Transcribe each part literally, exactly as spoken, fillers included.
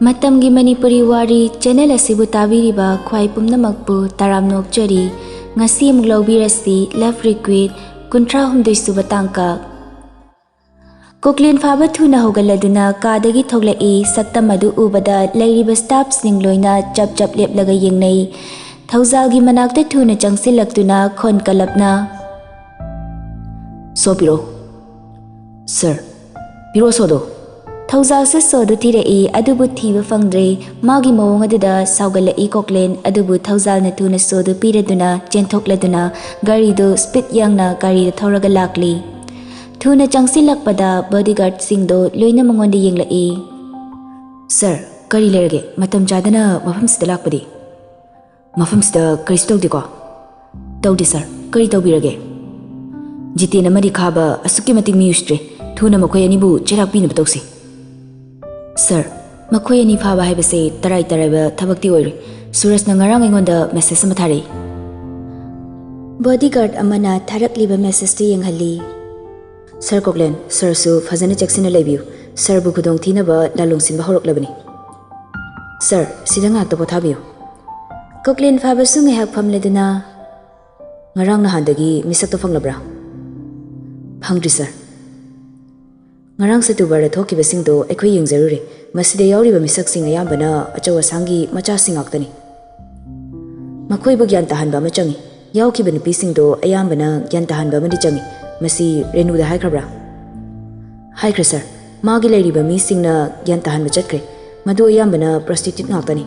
ꯃꯇꯝꯒꯤ ꯃꯅꯤꯄꯨꯔꯤ ꯋꯥꯔꯤ ꯆꯦꯅꯦꯜ ꯑꯁꯤꯕꯨ ꯇꯥꯕꯤꯔꯤꯕ ꯈ꯭ꯋꯥꯏ ꯄꯨꯝꯅꯃꯛꯄꯨ ꯇꯔꯥꯝꯅ ꯑꯣꯛꯆꯔꯤ꯫ ꯉꯁꯤ ꯑꯃꯨꯛ ꯂꯧꯕꯤꯔꯁꯤ Love Requiem ꯀꯨꯟꯊ꯭ꯔꯥ ꯍꯨꯝꯗꯣꯏ ꯁꯨꯕ ꯇꯥꯡꯀꯛ꯫ ꯀꯣꯛꯂꯦꯟ ꯐꯥꯕ ꯊꯨꯅ ꯍꯧꯒꯠꯂꯗꯨꯅ ꯀꯥꯗꯒꯤ ꯊꯣꯛꯂꯛꯏ꯫ ꯁꯛꯇꯝ ꯑꯗꯨ ꯎꯕꯗ ꯂꯩꯔꯤꯕ ꯁ꯭ꯇꯥꯐꯁꯤꯡ ꯂꯣꯏꯅ ꯆꯞ ꯆꯞ ꯂꯦꯞꯂꯒ ꯌꯦꯡꯅꯩ꯫ ꯊꯧꯖꯥꯜꯒꯤ ꯃꯅꯥꯛꯇ ꯊꯨꯅ ꯆꯪꯁꯤꯜꯂꯛꯇꯨꯅ ꯈꯣꯟ ꯀꯜꯂꯞꯅ, "ꯁꯣ ꯄꯤꯔꯛꯑꯣ꯫ ꯁꯥꯔ, ꯄꯤꯔꯛꯑꯣ ꯁꯣꯗꯣ꯫" ꯊꯧꯖꯥꯜꯁꯨ ꯁꯣꯗꯨ ꯊꯤꯔꯛꯏ, ꯑꯗꯨꯕꯨ ꯊꯤꯕ ꯐꯪꯗ꯭ꯔꯦ꯫ ꯃꯥꯒꯤ ꯃꯑꯣꯡ ꯑꯗꯨꯗ ꯁꯥꯎꯒꯠꯂꯛꯏ ꯀꯣꯛꯂꯦꯟ, ꯑꯗꯨꯕꯨ ꯊꯧꯖꯥꯜꯅ ꯊꯨꯅ ꯁꯣꯗꯨ ꯄꯤꯔꯗꯨꯅ ꯆꯦꯟꯊꯣꯛꯂꯗꯨꯅ ꯒꯥꯔꯤꯗꯨ ꯁ꯭ꯄꯤꯗ ꯌꯥꯡꯅ ꯒꯥꯔꯤꯗ ꯊꯧꯔꯒ ꯂꯥꯛꯂꯤ꯫ ꯊꯨꯅ ꯆꯪꯁꯤꯜꯂꯛꯄꯗ ꯕꯣꯗꯤꯒꯥꯔꯗꯁꯤꯡꯗꯣ ꯂꯣꯏꯅ ꯃꯉꯣꯟꯗ ꯌꯦꯡꯂꯛꯏ꯫ "ꯁꯥꯔ, ꯀꯔꯤ ꯂꯩꯔꯒꯦ? ꯃꯇꯝ ꯆꯥꯗꯅ ꯃꯐꯝꯁꯤꯗ ꯂꯥꯛꯄꯗꯤ?" "ꯃꯐꯝꯁꯤꯗ ꯀꯔꯤꯁꯨ ꯇꯧꯗꯦꯀꯣ?" "ꯇꯧꯗꯦ ꯁꯥꯔ, ꯀꯔꯤ ꯇꯧꯕꯤꯔꯒꯦ?" "ꯖꯤꯇꯦꯟ ꯑꯃꯗꯤ ꯈꯥꯕ ꯑꯁꯨꯛꯀꯤ ꯃꯇꯤꯛ ꯃꯤ ꯎꯁꯤꯠꯇ꯭ꯔꯦ꯫ ꯊꯨꯅ ꯃꯈꯣꯏ ꯑꯅꯤꯕꯨ ꯆꯩꯔꯥꯛ ꯄꯤꯅꯕ ꯇꯧꯁꯤ꯫" "ꯁꯥꯔ, ꯃꯈꯣꯏ ꯑꯅꯤ ꯐꯥꯕ ꯍꯥꯏꯕꯁꯦ ꯇꯔꯥꯏ ꯇꯔꯥꯏꯕ ꯊꯕꯛꯇꯤ ꯑꯣꯏꯔꯣꯏ꯫ ꯁꯨꯔꯖꯅ ꯉꯔꯥꯡ ꯑꯩꯉꯣꯟꯗ ꯃꯦꯁꯦꯖ ꯑꯃ ꯊꯥꯔꯛꯏ꯫" ꯕꯣꯗꯤꯒꯥꯔꯗ ꯑꯃꯅ ꯊꯥꯔꯛꯂꯤꯕ ꯃꯦꯁꯦꯖꯇꯨ ꯌꯦꯡꯍꯜꯂꯤ꯫ "ꯁꯥꯔ ꯀꯣꯛꯂꯦꯟ, ꯁꯥꯔꯁꯨ ꯐꯖꯅ ꯆꯦꯛꯁꯤꯟꯅ ꯂꯩꯕꯤꯌꯨ꯫ ꯁꯥꯔꯕꯨ ꯈꯨꯗꯣꯡ ꯊꯤꯅꯕ ꯂꯥꯂꯣꯡꯁꯤꯟꯕ ꯍꯧꯔꯛꯂꯕꯅꯤ꯫ ꯁꯥꯔ, ꯁꯤꯗ ꯉꯥꯏꯍꯥꯛꯇ ꯄꯣꯊꯥꯕꯤꯌꯨ꯫" ꯀꯣꯛꯂꯦꯟ ꯐꯥꯕꯁꯨ ꯉꯥꯏꯍꯥꯛ ꯐꯝꯂꯗꯨꯅ, "ꯉꯔꯥꯡ ꯅꯍꯥꯟꯗꯒꯤ ꯃꯤꯁꯛꯇꯣ ꯐꯪꯂꯕ꯭ꯔꯥ?" "ꯐꯪꯗ꯭ꯔꯤ ꯁꯥꯔ꯫ ꯉꯔꯥꯡ ꯁꯇꯨꯕꯥꯔꯗ ꯊꯣꯛꯈꯤꯕꯁꯤꯡꯗꯣ ꯑꯩꯈꯣꯏ ꯌꯦꯡꯖꯔꯨꯔꯦ꯫ ꯃꯁꯤꯗ ꯌꯥꯎꯔꯤꯕ ꯃꯤꯁꯛꯁꯤꯡ ꯑꯌꯥꯝꯕꯅ ꯑꯆꯧ ꯑꯁꯥꯡꯒꯤ ꯃꯆꯥꯁꯤꯡ ꯉꯥꯛꯇꯅꯤ꯫ ꯃꯈꯣꯏꯕꯨ ꯒ꯭ꯌꯥꯟ ꯇꯥꯍꯟꯕ ꯑꯃ ꯆꯪꯏ꯫ ꯌꯥꯎꯈꯤꯕ ꯅꯨꯄꯤꯁꯤꯡꯗꯣ ꯑꯌꯥꯝꯕꯅ ꯒ꯭ꯌꯥꯟ ꯇꯥꯍꯟꯕ ꯑꯃꯗꯤ ꯆꯪꯏ꯫ ꯃꯁꯤ ꯔꯦꯅꯨꯗ ꯍꯥꯏꯈ꯭ꯔꯕ꯭ꯔꯥ?" "ꯍꯥꯏꯈ꯭ꯔꯦ ꯁꯥꯔ꯫ ꯃꯥꯒꯤ ꯂꯩꯔꯤꯕ ꯃꯤꯁꯤꯡꯅ ꯒ꯭ꯌꯥꯟ ꯇꯥꯍꯟꯕ ꯆꯠꯈ꯭ꯔꯦ꯫ ꯃꯗꯨ ꯑꯌꯥꯝꯕꯅ ꯄ꯭ꯔꯣꯁꯇꯤꯇ꯭ꯌꯨꯠ ꯉꯥꯛꯇꯅꯤ꯫"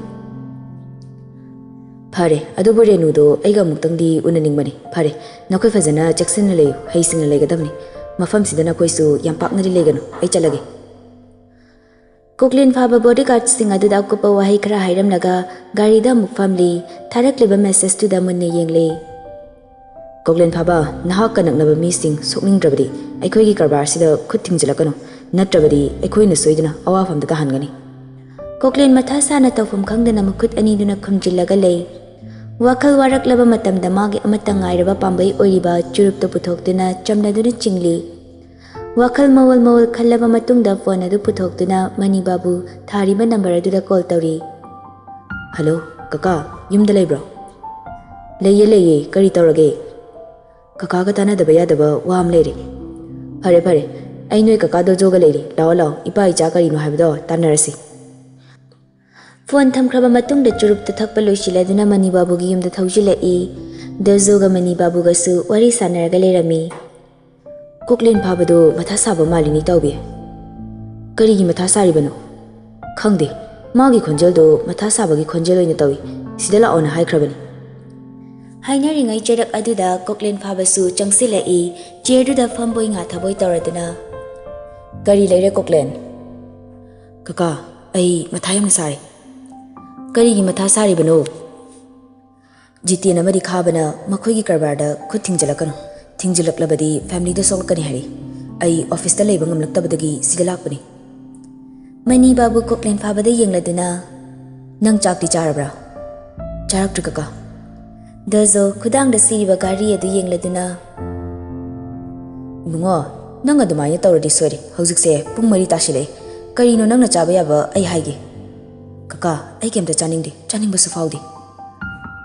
"ꯐꯔꯦ, ꯑꯗꯨꯕꯨ ꯔꯦꯅꯨꯗꯣ ꯑꯩꯒ ꯑꯃꯨꯛꯇꯪꯗꯤ ꯎꯅꯅꯤꯡꯕꯅꯤ꯫" "ꯐꯔꯦ, ꯅꯈꯣꯏ ꯐꯖꯅ ꯆꯦꯛꯁꯤꯟꯅ ꯂꯩꯌꯨ, ꯍꯩꯁꯤꯡꯅ ꯂꯩꯒꯗꯕꯅꯤ꯫ ꯃꯐꯝꯁꯤꯗ ꯅꯈꯣꯏꯁꯨ ꯌꯥꯝ ꯄꯥꯛꯅꯗꯤ ꯂꯩꯒꯅꯨ꯫ ꯑꯩ ꯆꯠꯂꯒꯦ꯫" ꯀꯣꯛꯂꯦꯟ ꯐꯥꯕ ꯕꯣꯗꯤꯒꯥꯔꯗꯁꯤꯡ ꯑꯗꯨꯗ ꯑꯀꯨꯞꯄ ꯋꯥꯍꯩ ꯈꯔ ꯍꯥꯏꯔꯝꯂꯒ ꯒꯥꯔꯤꯗ ꯑꯃꯨꯛ ꯐꯝꯂꯤ꯫ ꯊꯥꯔꯛꯂꯤꯕ ꯃꯦꯁꯦꯖꯇꯨꯗ ꯃꯨꯟꯅ ꯌꯦꯡꯂꯤ꯫ "ꯀꯣꯛꯂꯦꯟ ꯐꯥꯕ, ꯅꯍꯥꯛꯀ ꯅꯛꯅꯕ ꯃꯤꯁꯤꯡ ꯁꯣꯛꯅꯤꯡꯗ꯭ꯔꯕꯗꯤ ꯑꯩꯈꯣꯏꯒꯤ ꯀꯔꯕꯥꯔꯁꯤꯗ ꯈꯨꯠ ꯊꯤꯡꯖꯤꯜꯂꯛꯀꯅꯨ, ꯅꯠꯇ꯭ꯔꯕꯗꯤ ꯑꯩꯈꯣꯏꯅ ꯁꯣꯏꯗꯅ ꯑꯋꯥꯐꯝꯗ ꯇꯥꯍꯟꯒꯅꯤ꯫" ꯀꯣꯛꯂꯦꯟ ꯃꯊꯥ ꯁꯥꯅ ꯇꯧꯐꯝ ꯈꯪꯗꯅ ꯃꯈꯨꯠ ꯑꯅꯤꯗꯨꯅ ꯈꯨꯝꯖꯤꯜꯂꯒ ꯂꯩ꯫ ꯋꯥꯈꯜ ꯋꯥꯔꯛꯂꯕ ꯃꯇꯝꯗ ꯃꯥꯒꯤ ꯑꯃꯠꯇ ꯉꯥꯏꯔꯕ ꯄꯥꯝꯕꯩ ꯑꯣꯏꯔꯤꯕ ꯆꯨꯔꯨꯞꯇꯨ ꯄꯨꯊꯣꯛꯇꯨꯅ ꯆꯝꯅꯗꯨꯅ ꯆꯤꯡꯂꯤ꯫ ꯋꯥꯈꯜ ꯃꯑꯣꯜ ꯃꯑꯣꯜ ꯈꯜꯂꯕ ꯃꯇꯨꯡꯗ ꯐꯣꯟ ꯑꯗꯨ ꯄꯨꯊꯣꯛꯇꯨꯅ ꯃꯅꯤ ꯕꯥꯕꯨ ꯊꯥꯔꯤꯕ ꯅꯝꯕꯔ ꯑꯗꯨꯗ ꯀꯣꯜ ꯇꯧꯔꯤ꯫ "ꯍꯜꯂꯣ, ꯀꯀꯥ, ꯌꯨꯝꯗ ꯂꯩꯕ꯭ꯔꯣ?" "ꯂꯩꯌꯦ, ꯂꯩꯌꯦ, ꯀꯔꯤ ꯇꯧꯔꯒꯦ?" "ꯀꯀꯥꯒ ꯇꯥꯟꯅꯗꯕ ꯌꯥꯗꯕ ꯋꯥ ꯑꯃ ꯂꯩꯔꯦ꯫" "ꯐꯔꯦ, ꯐꯔꯦ, ꯑꯩ ꯅꯣꯏ ꯀꯀꯥ ꯗꯣꯖꯣꯒ ꯂꯩꯔꯤ, ꯂꯥꯛꯑꯣ, ꯂꯥꯛꯑꯣ, ꯏꯄꯥ ꯏꯆꯥ ꯀꯔꯤꯅꯣ ꯍꯥꯏꯕꯗꯣ ꯇꯥꯟꯅꯔꯁꯤ꯫" ꯐꯣꯟ ꯊꯝꯈ꯭ꯔꯕ ꯃꯇꯨꯡꯗ ꯆꯨꯔꯨꯞꯇ ꯊꯛꯄ ꯂꯣꯏꯁꯤꯜꯂꯗꯨꯅ ꯃꯅꯤ ꯕꯥꯕꯨꯒꯤ ꯌꯨꯝꯗ ꯊꯧꯖꯤꯜꯂꯛꯏ꯫ ꯗꯣꯖꯣꯒ ꯃꯅꯤ ꯕꯥꯕꯨꯒꯁꯨ ꯋꯥꯔꯤ ꯁꯥꯟꯅꯔꯒ ꯂꯩꯔꯝꯃꯤ꯫ "ꯀꯣꯛꯂꯦꯟ ꯐꯥꯕꯗꯣ ꯃꯊꯥ ꯁꯥꯕ ꯃꯥꯜꯂꯤꯅꯤ, ꯇꯥꯎꯕꯤ꯫" "ꯀꯔꯤꯒꯤ ꯃꯊꯥ ꯁꯥꯔꯤꯕꯅꯣ?" "ꯈꯪꯗꯦ, ꯃꯥꯒꯤ ꯈꯣꯟꯖꯦꯜꯗꯣ ꯃꯊꯥ ꯁꯥꯕꯒꯤ ꯈꯣꯟꯖꯦꯜ ꯑꯣꯏꯅ ꯇꯧꯏ꯫ ꯁꯤꯗ ꯂꯥꯛꯑꯣꯅ ꯍꯥꯏꯈ꯭ꯔꯕꯅꯤ꯫" ꯍꯥꯏꯅꯔꯤꯉꯩ ꯆꯩꯔꯛ ꯑꯗꯨꯗ ꯀꯣꯛꯂꯦꯟ ꯐꯥꯕꯁꯨ ꯆꯪꯁꯤꯜꯂꯛꯏ꯫ ꯆꯤꯌꯔꯗꯨꯗ ꯐꯝꯕꯣꯏ ꯉꯥꯊꯕꯣꯏ ꯇꯧꯔꯗꯨꯅ, "ꯀꯔꯤ ꯂꯩꯔꯦ ꯀꯣꯛꯂꯦꯟ?" "ꯀꯀꯥ, ꯑꯩ ꯃꯊꯥ ꯌꯥꯝꯅ ꯁꯥꯔꯦ꯫" "ꯀꯔꯤꯒꯤ ꯃꯊꯥ ꯁꯥꯔꯤꯕꯅꯣ?" "ꯖꯤꯇꯦꯟ ꯑꯃꯗꯤ ꯈꯥꯕꯅ ꯃꯈꯣꯏꯒꯤ ꯀꯔꯕꯥꯔꯗ ꯈꯨꯠ ꯊꯤꯡꯖꯤꯜꯂꯛꯀꯅꯨ, ꯊꯤꯡꯖꯤꯜꯂꯛꯂꯕꯗꯤ ꯐꯦꯃꯤꯂꯤꯗ ꯁꯣꯛꯂꯛꯀꯅꯤ ꯍꯥꯏꯔꯤ꯫ ꯑꯩ ꯑꯣꯐꯤꯁꯇ ꯂꯩꯕ ꯉꯝꯂꯛꯇꯕꯗꯒꯤ ꯁꯤꯗ ꯂꯥꯛꯄꯅꯤ꯫" ꯃꯅꯤ ꯕꯥꯕꯨ ꯀꯣꯛꯂꯦꯟ ꯐꯥꯕꯗ ꯌꯦꯡꯂꯗꯨꯅ, "ꯅꯪ ꯆꯥꯛꯇꯤ ꯆꯥꯔꯕ꯭ꯔꯥ?" "ꯆꯥꯔꯛꯇ꯭ꯔꯤ, ꯀꯀꯥ꯫" ꯗꯣꯖꯣ ꯈꯨꯗꯥꯡꯗ ꯁꯤꯔꯤꯕ ꯘꯥꯔꯤ ꯑꯗꯨ ꯌꯦꯡꯂꯗꯨꯅ, "ꯏꯕꯨꯡꯉꯣ, ꯅꯪ ꯑꯗꯨꯃꯥꯏꯅ ꯇꯧꯔꯗꯤ ꯁꯣꯏꯔꯦ꯫ ꯍꯧꯖꯤꯛꯁꯦ ꯄꯨꯡ ꯃꯔꯤ ꯇꯥꯁꯤꯜꯂꯛꯑꯦ꯫ ꯀꯔꯤꯅꯣ ꯅꯪꯅ ꯆꯥꯕ ꯌꯥꯕ ꯑꯩ ꯍꯥꯏꯒꯦ꯫" "ꯀꯀꯥ, ꯑꯩ ꯀꯩꯝꯇ ꯆꯥꯅꯤꯡꯗꯦ, ꯆꯥꯅꯤꯡꯕꯁꯨ ꯐꯥꯎꯗꯦ꯫"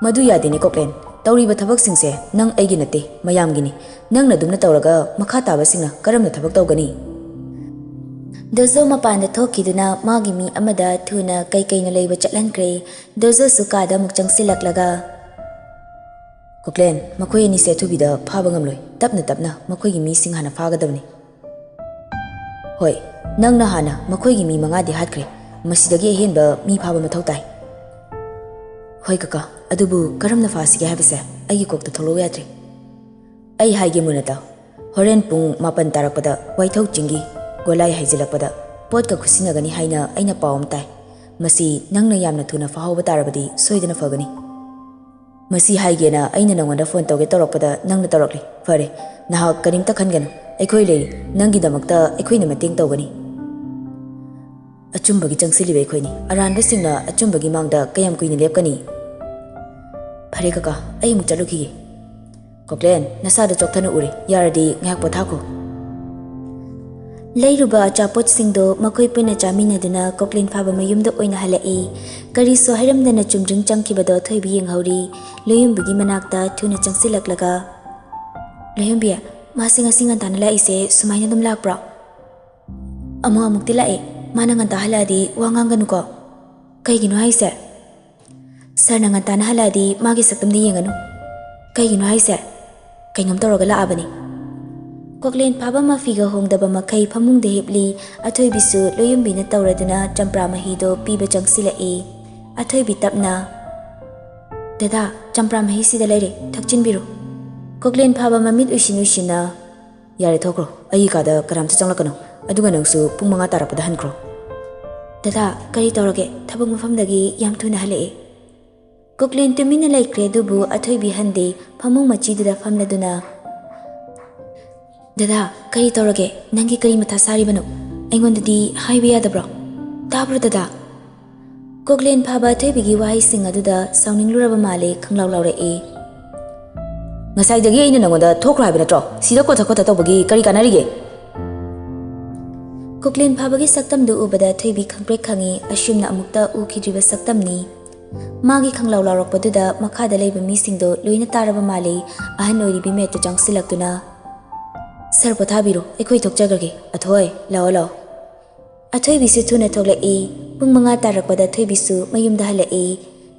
"ꯃꯗꯨ ꯌꯥꯗꯦꯅꯦ ꯀꯣꯛꯂꯦꯟ꯫ ꯇꯧꯔꯤꯕ ꯊꯕꯛꯁꯤꯡꯁꯦ ꯅꯪ ꯑꯩꯒꯤ ꯅꯠꯇꯦ, ꯃꯌꯥꯝꯒꯤꯅꯤ꯫ ꯅꯪꯅ ꯑꯗꯨꯝꯅ ꯇꯧꯔꯒ ꯃꯈꯥ ꯇꯥꯕꯁꯤꯡꯅ ꯀꯔꯝꯅ ꯊꯕꯛ ꯇꯧꯒꯅꯤ?" ꯗꯣꯖꯣ ꯃꯄꯥꯟꯗ ꯊꯣꯛꯈꯤꯗꯨꯅ ꯃꯥꯒꯤ ꯃꯤ ꯑꯃꯗ ꯊꯨꯅ ꯀꯩ ꯀꯩꯅꯣ ꯂꯩꯕ ꯆꯠꯍꯟꯈ꯭ꯔꯦ꯫ ꯗꯣꯖꯣꯁꯨ ꯀꯥꯗ ꯑꯃꯨꯛ ꯆꯪꯁꯤꯜꯂꯛꯂꯒ, "ꯀꯣꯛꯂꯦꯟ, ꯃꯈꯣꯏ ꯑꯅꯤꯁꯦ ꯑꯊꯨꯕꯤꯗ ꯐꯥꯕ ꯉꯝꯂꯣꯏ꯫ ꯇꯞꯅ ꯇꯞꯅ ꯃꯈꯣꯏꯒꯤ ꯃꯤꯁꯤꯡ ꯍꯥꯟꯅ ꯐꯥꯒꯗꯕꯅꯤ꯫" "ꯍꯣꯏ, ꯅꯪꯅ ꯍꯥꯟꯅ ꯃꯈꯣꯏꯒꯤ ꯃꯤ ꯃꯉꯥꯗꯤ ꯍꯥꯠꯈ꯭ꯔꯦ꯫ ꯃꯁꯤꯗꯒꯤ ꯑꯍꯦꯟꯕ ꯃꯤ ꯐꯥꯕ ꯃꯊꯧ ꯇꯥꯏ꯫" "ꯍꯣꯏ ꯀꯀꯥ, ꯑꯗꯨꯕꯨ ꯀꯔꯝꯅ ꯐꯥꯁꯤꯒꯦ ꯍꯥꯏꯕꯁꯦ ꯑꯩꯒꯤ ꯀꯣꯛꯇ ꯊꯣꯛꯂꯛꯎ ꯌꯥꯗ꯭ꯔꯦ꯫ ꯑꯩ ꯍꯥꯏꯒꯦ ꯃꯨꯟꯅ ꯇꯥꯎ꯫ ꯍꯣꯔꯦꯟ ꯄꯨꯡ ꯃꯥꯄꯟ ꯇꯥꯔꯛꯄꯗ ꯋꯥꯏꯊꯧ ꯆꯤꯡꯒꯤ ꯒꯣꯂꯥꯏ ꯍꯥꯏꯖꯤꯜꯂꯛꯄꯗ ꯄꯣꯠꯀ ꯈꯨꯠꯁꯤꯟꯅꯒꯅꯤ ꯍꯥꯏꯅ ꯑꯩꯅ ꯄꯥꯎ ꯑꯃ ꯇꯥꯏ꯫ ꯃꯁꯤ ꯅꯪꯅ ꯌꯥꯝꯅ ꯊꯨꯅ ꯐꯥꯍꯧꯕ ꯇꯥꯔꯕꯗꯤ ꯁꯣꯏꯗꯅ ꯐꯒꯅꯤ꯫ ꯃꯁꯤ ꯍꯥꯏꯒꯦꯅ ꯑꯩꯅ ꯅꯉꯣꯟꯗ ꯐꯣꯟ ꯇꯧꯒꯦ ꯇꯧꯔꯛꯄꯗ ꯅꯪꯅ ꯇꯧꯔꯛꯂꯦ꯫ ꯐꯔꯦ, ꯅꯍꯥꯛ ꯀꯔꯤꯝꯇ ꯈꯟꯒꯅꯨ, ꯑꯩꯈꯣꯏ ꯂꯩꯔꯤ, ꯅꯪꯒꯤꯗꯃꯛꯇ ꯑꯩꯈꯣꯏꯅ ꯃꯇꯦꯡ ꯇꯧꯒꯅꯤ꯫" ꯑꯆꯨꯝꯕꯒꯤ ꯆꯪꯁꯤꯜꯂꯤꯕ ꯑꯩꯈꯣꯏꯅꯤ꯫ ꯑꯔꯥꯟꯕꯁꯤꯡꯅ ꯑꯆꯨꯝꯕꯒꯤ ꯃꯥꯡꯗ ꯀꯌꯥꯝ ꯀꯨꯏꯅ ꯂꯦꯞꯀꯅꯤ? "ꯐꯔꯦ ꯀꯀꯥ, ꯑꯩ ꯑꯃꯨꯛ ꯆꯠꯂꯨꯈꯤꯒꯦ꯫" "ꯀꯣꯛꯂꯦꯟ, ꯅꯁꯥꯗꯣ ꯆꯣꯛꯊꯅ ꯎꯔꯦ, ꯌꯥꯔꯗꯤ ꯉꯥꯏꯍꯥꯛ ꯄꯣꯊꯥꯈꯣ꯫" ꯂꯩꯔꯨꯕ ꯑꯆꯥꯄꯣꯠꯁꯤꯡꯗꯣ ꯃꯈꯣꯏ ꯄꯨꯟꯅ ꯆꯥꯃꯤꯟꯅꯗꯨꯅ ꯀꯣꯛꯂꯦꯟ ꯐꯥꯕ ꯃꯌꯨꯝꯗ ꯑꯣꯏꯅ ꯍꯜꯂꯛꯏ꯫ ꯀꯔꯤꯁꯨ ꯍꯥꯏꯔꯝꯗꯅ ꯆꯨꯝꯗ꯭ꯔꯤꯡ ꯆꯪꯈꯤꯕꯗꯣ ꯊꯣꯏꯕꯤ ꯌꯦꯡꯍꯧꯔꯤ꯫ ꯂꯣꯌꯨꯝꯕꯤꯒꯤ ꯃꯅꯥꯛꯇ ꯊꯨꯅ ꯆꯪꯁꯤꯜꯂꯛꯂꯒ, "ꯂꯣꯌꯨꯝꯕꯤ, ꯃꯥꯁꯦ ꯉꯁꯤ ꯉꯟꯇꯥꯅ ꯂꯥꯛꯏꯁꯦ ꯁꯨꯃꯥꯏꯅ ꯑꯗꯨꯝ ꯂꯥꯛꯄ꯭ꯔꯣ?" "ꯑꯃꯨꯛ ꯑꯃꯨꯛꯇꯤ ꯂꯥꯛꯑꯦ꯫ ꯃꯥꯅ ꯉꯟꯇꯥ ꯍꯜꯂꯛꯑꯗꯤ ꯋꯥ ꯉꯥꯡꯒꯅꯨꯀꯣ꯫" "ꯀꯩꯒꯤꯅꯣ ꯍꯥꯏꯁꯦ?" "ꯁꯥꯔꯅ ꯉꯟꯇꯥꯅ ꯍꯜꯂꯛꯑꯗꯤ ꯃꯥꯒꯤ ꯁꯛꯇꯝꯗꯤ ꯌꯦꯡꯒꯅꯨ꯫" "ꯀꯩꯒꯤꯅꯣ ꯍꯥꯏꯁꯦ?" "ꯀꯩꯅꯣꯝ ꯇꯧꯔꯒ ꯂꯥꯛꯑꯕꯅꯤ꯫" ꯀꯣꯛꯂꯦꯟ ꯐꯥꯕ ꯃꯐꯤꯒ ꯍꯣꯡꯗꯕ ꯃꯈꯩ ꯐꯃꯨꯡꯗ ꯍꯤꯞꯂꯤ꯫ ꯑꯊꯣꯏꯕꯤꯁꯨ ꯂꯣꯌꯨꯝꯕꯤꯅ ꯇꯧꯔꯗꯨꯅ ꯆꯝꯄ꯭ꯔꯥ ꯃꯍꯤꯗꯣ ꯄꯤꯕ ꯆꯪꯁꯤꯜꯂꯛꯏ꯫ ꯑꯊꯣꯏꯕꯤ ꯇꯞꯅ, "ꯗꯗꯥ, ꯆꯝꯄ꯭ꯔꯥ ꯃꯍꯤꯁꯤꯗ ꯂꯩꯔꯦ, ꯊꯛꯆꯤꯟꯕꯤꯔꯣ꯫" ꯀꯣꯛꯂꯦꯟ ꯐꯥꯕ ꯃꯃꯤꯠ ꯎꯏꯁꯤꯟ ꯎꯏꯁꯤꯟꯅ, "ꯌꯥꯔꯦ, ꯊꯣꯛꯈ꯭ꯔꯣ꯫ ꯑꯩꯒꯤ ꯀꯥꯗ ꯀꯅꯥꯝꯇ ꯆꯪꯂꯛꯀꯅꯨ꯫ ꯑꯗꯨꯒ ꯅꯪꯁꯨ ꯄꯨꯡ ꯃꯉꯥ ꯇꯥꯔꯛꯄꯗ ꯍꯟꯈ꯭ꯔꯣ꯫" "ꯗꯗꯥ, ꯀꯔꯤ ꯇꯧꯔꯒꯦ? ꯊꯕꯛ ꯃꯐꯝꯗꯒꯤ ꯌꯥꯝ ꯊꯨꯅ ꯍꯜꯂꯛꯑꯦ꯫" ꯀꯣꯛꯂꯦꯟ ꯇꯨꯃꯤꯟꯅ ꯂꯩꯈ꯭ꯔꯦ, ꯑꯗꯨꯕꯨ ꯑꯊꯣꯏꯕꯤ ꯍꯟꯗꯦ꯫ ꯐꯃꯨꯡ ꯃꯆꯤꯗꯨꯗ ꯐꯝꯂꯗꯨꯅ, "ꯗꯗꯥ, ꯀꯔꯤ ꯇꯧꯔꯒꯦ? ꯅꯪꯒꯤ ꯀꯔꯤ ꯃꯊꯥ ꯁꯥꯔꯤꯕꯅꯣ? ꯑꯩꯉꯣꯟꯗꯗꯤ ꯍꯥꯏꯕ ꯌꯥꯗꯕ꯭ꯔꯣ? ꯇꯥꯕ꯭ꯔꯣ ꯗꯗꯥ?" ꯀꯣꯛꯂꯦꯟ ꯐꯥꯕ ꯑꯊꯣꯏꯕꯤꯒꯤ ꯋꯥꯍꯩꯁꯤꯡ ꯑꯗꯨꯗ ꯁꯥꯎꯅꯤꯡꯂꯨꯔꯕ ꯃꯥꯜꯂꯦ, ꯈꯪꯂꯥꯎ ꯂꯥꯎꯔꯛꯏ꯫ "ꯉꯁꯥꯏꯗꯒꯤ ꯑꯩꯅ ꯅꯉꯣꯟꯗ ꯊꯣꯛꯈ꯭ꯔꯣ ꯍꯥꯏꯕ ꯅꯠꯇ꯭ꯔꯣ? ꯁꯤꯗ ꯀꯣꯊ ꯀꯣꯊ ꯇꯧꯕꯒꯤ ꯀꯔꯤ ꯀꯥꯟꯅꯔꯤꯒꯦ?" ꯀꯣꯛꯂꯦꯟ ꯐꯥꯕꯒꯤ ꯁꯛꯇꯝꯗꯨ ꯎꯕꯗ ꯊꯣꯏꯕꯤ ꯈꯪꯄ꯭ꯔꯦꯛ ꯈꯪꯉꯤ꯫ ꯑꯁꯨꯝꯅ ꯑꯃꯨꯛꯇ ꯎꯈꯤꯗ꯭ꯔꯤꯕ ꯁꯛꯇꯝꯅꯤ꯫ ꯃꯥꯒꯤ ꯈꯪꯂꯥꯎ ꯂꯥꯎꯔꯛꯄꯗꯨꯗ ꯃꯈꯥꯗ ꯂꯩꯕ ꯃꯤꯁꯤꯡꯗꯣ ꯂꯣꯏꯅ ꯇꯥꯔꯕ ꯃꯥꯜꯂꯤ꯫ ꯑꯍꯟ ꯑꯣꯏꯔꯤꯕꯤ ꯃꯦꯠꯇ ꯆꯪꯁꯤꯜꯂꯛꯇꯨꯅ, "ꯁꯥꯔ, ꯄꯣꯊꯥꯕꯤꯔꯣ, ꯑꯩꯈꯣꯏ ꯊꯣꯛꯆꯈ꯭ꯔꯒꯦ꯫ ꯑꯊꯣꯏ, ꯂꯥꯛꯑꯣ, ꯂꯥꯛꯑꯣ꯫" ꯑꯊꯣꯏꯕꯤꯁꯨ ꯊꯨꯅ ꯊꯣꯛꯂꯛꯏ꯫ ꯄꯨꯡ ꯃꯉꯥ ꯇꯥꯔꯛꯄꯗ ꯑꯊꯣꯏꯕꯤꯁꯨ ꯃꯌꯨꯝꯗ ꯍꯜꯂꯛꯏ꯫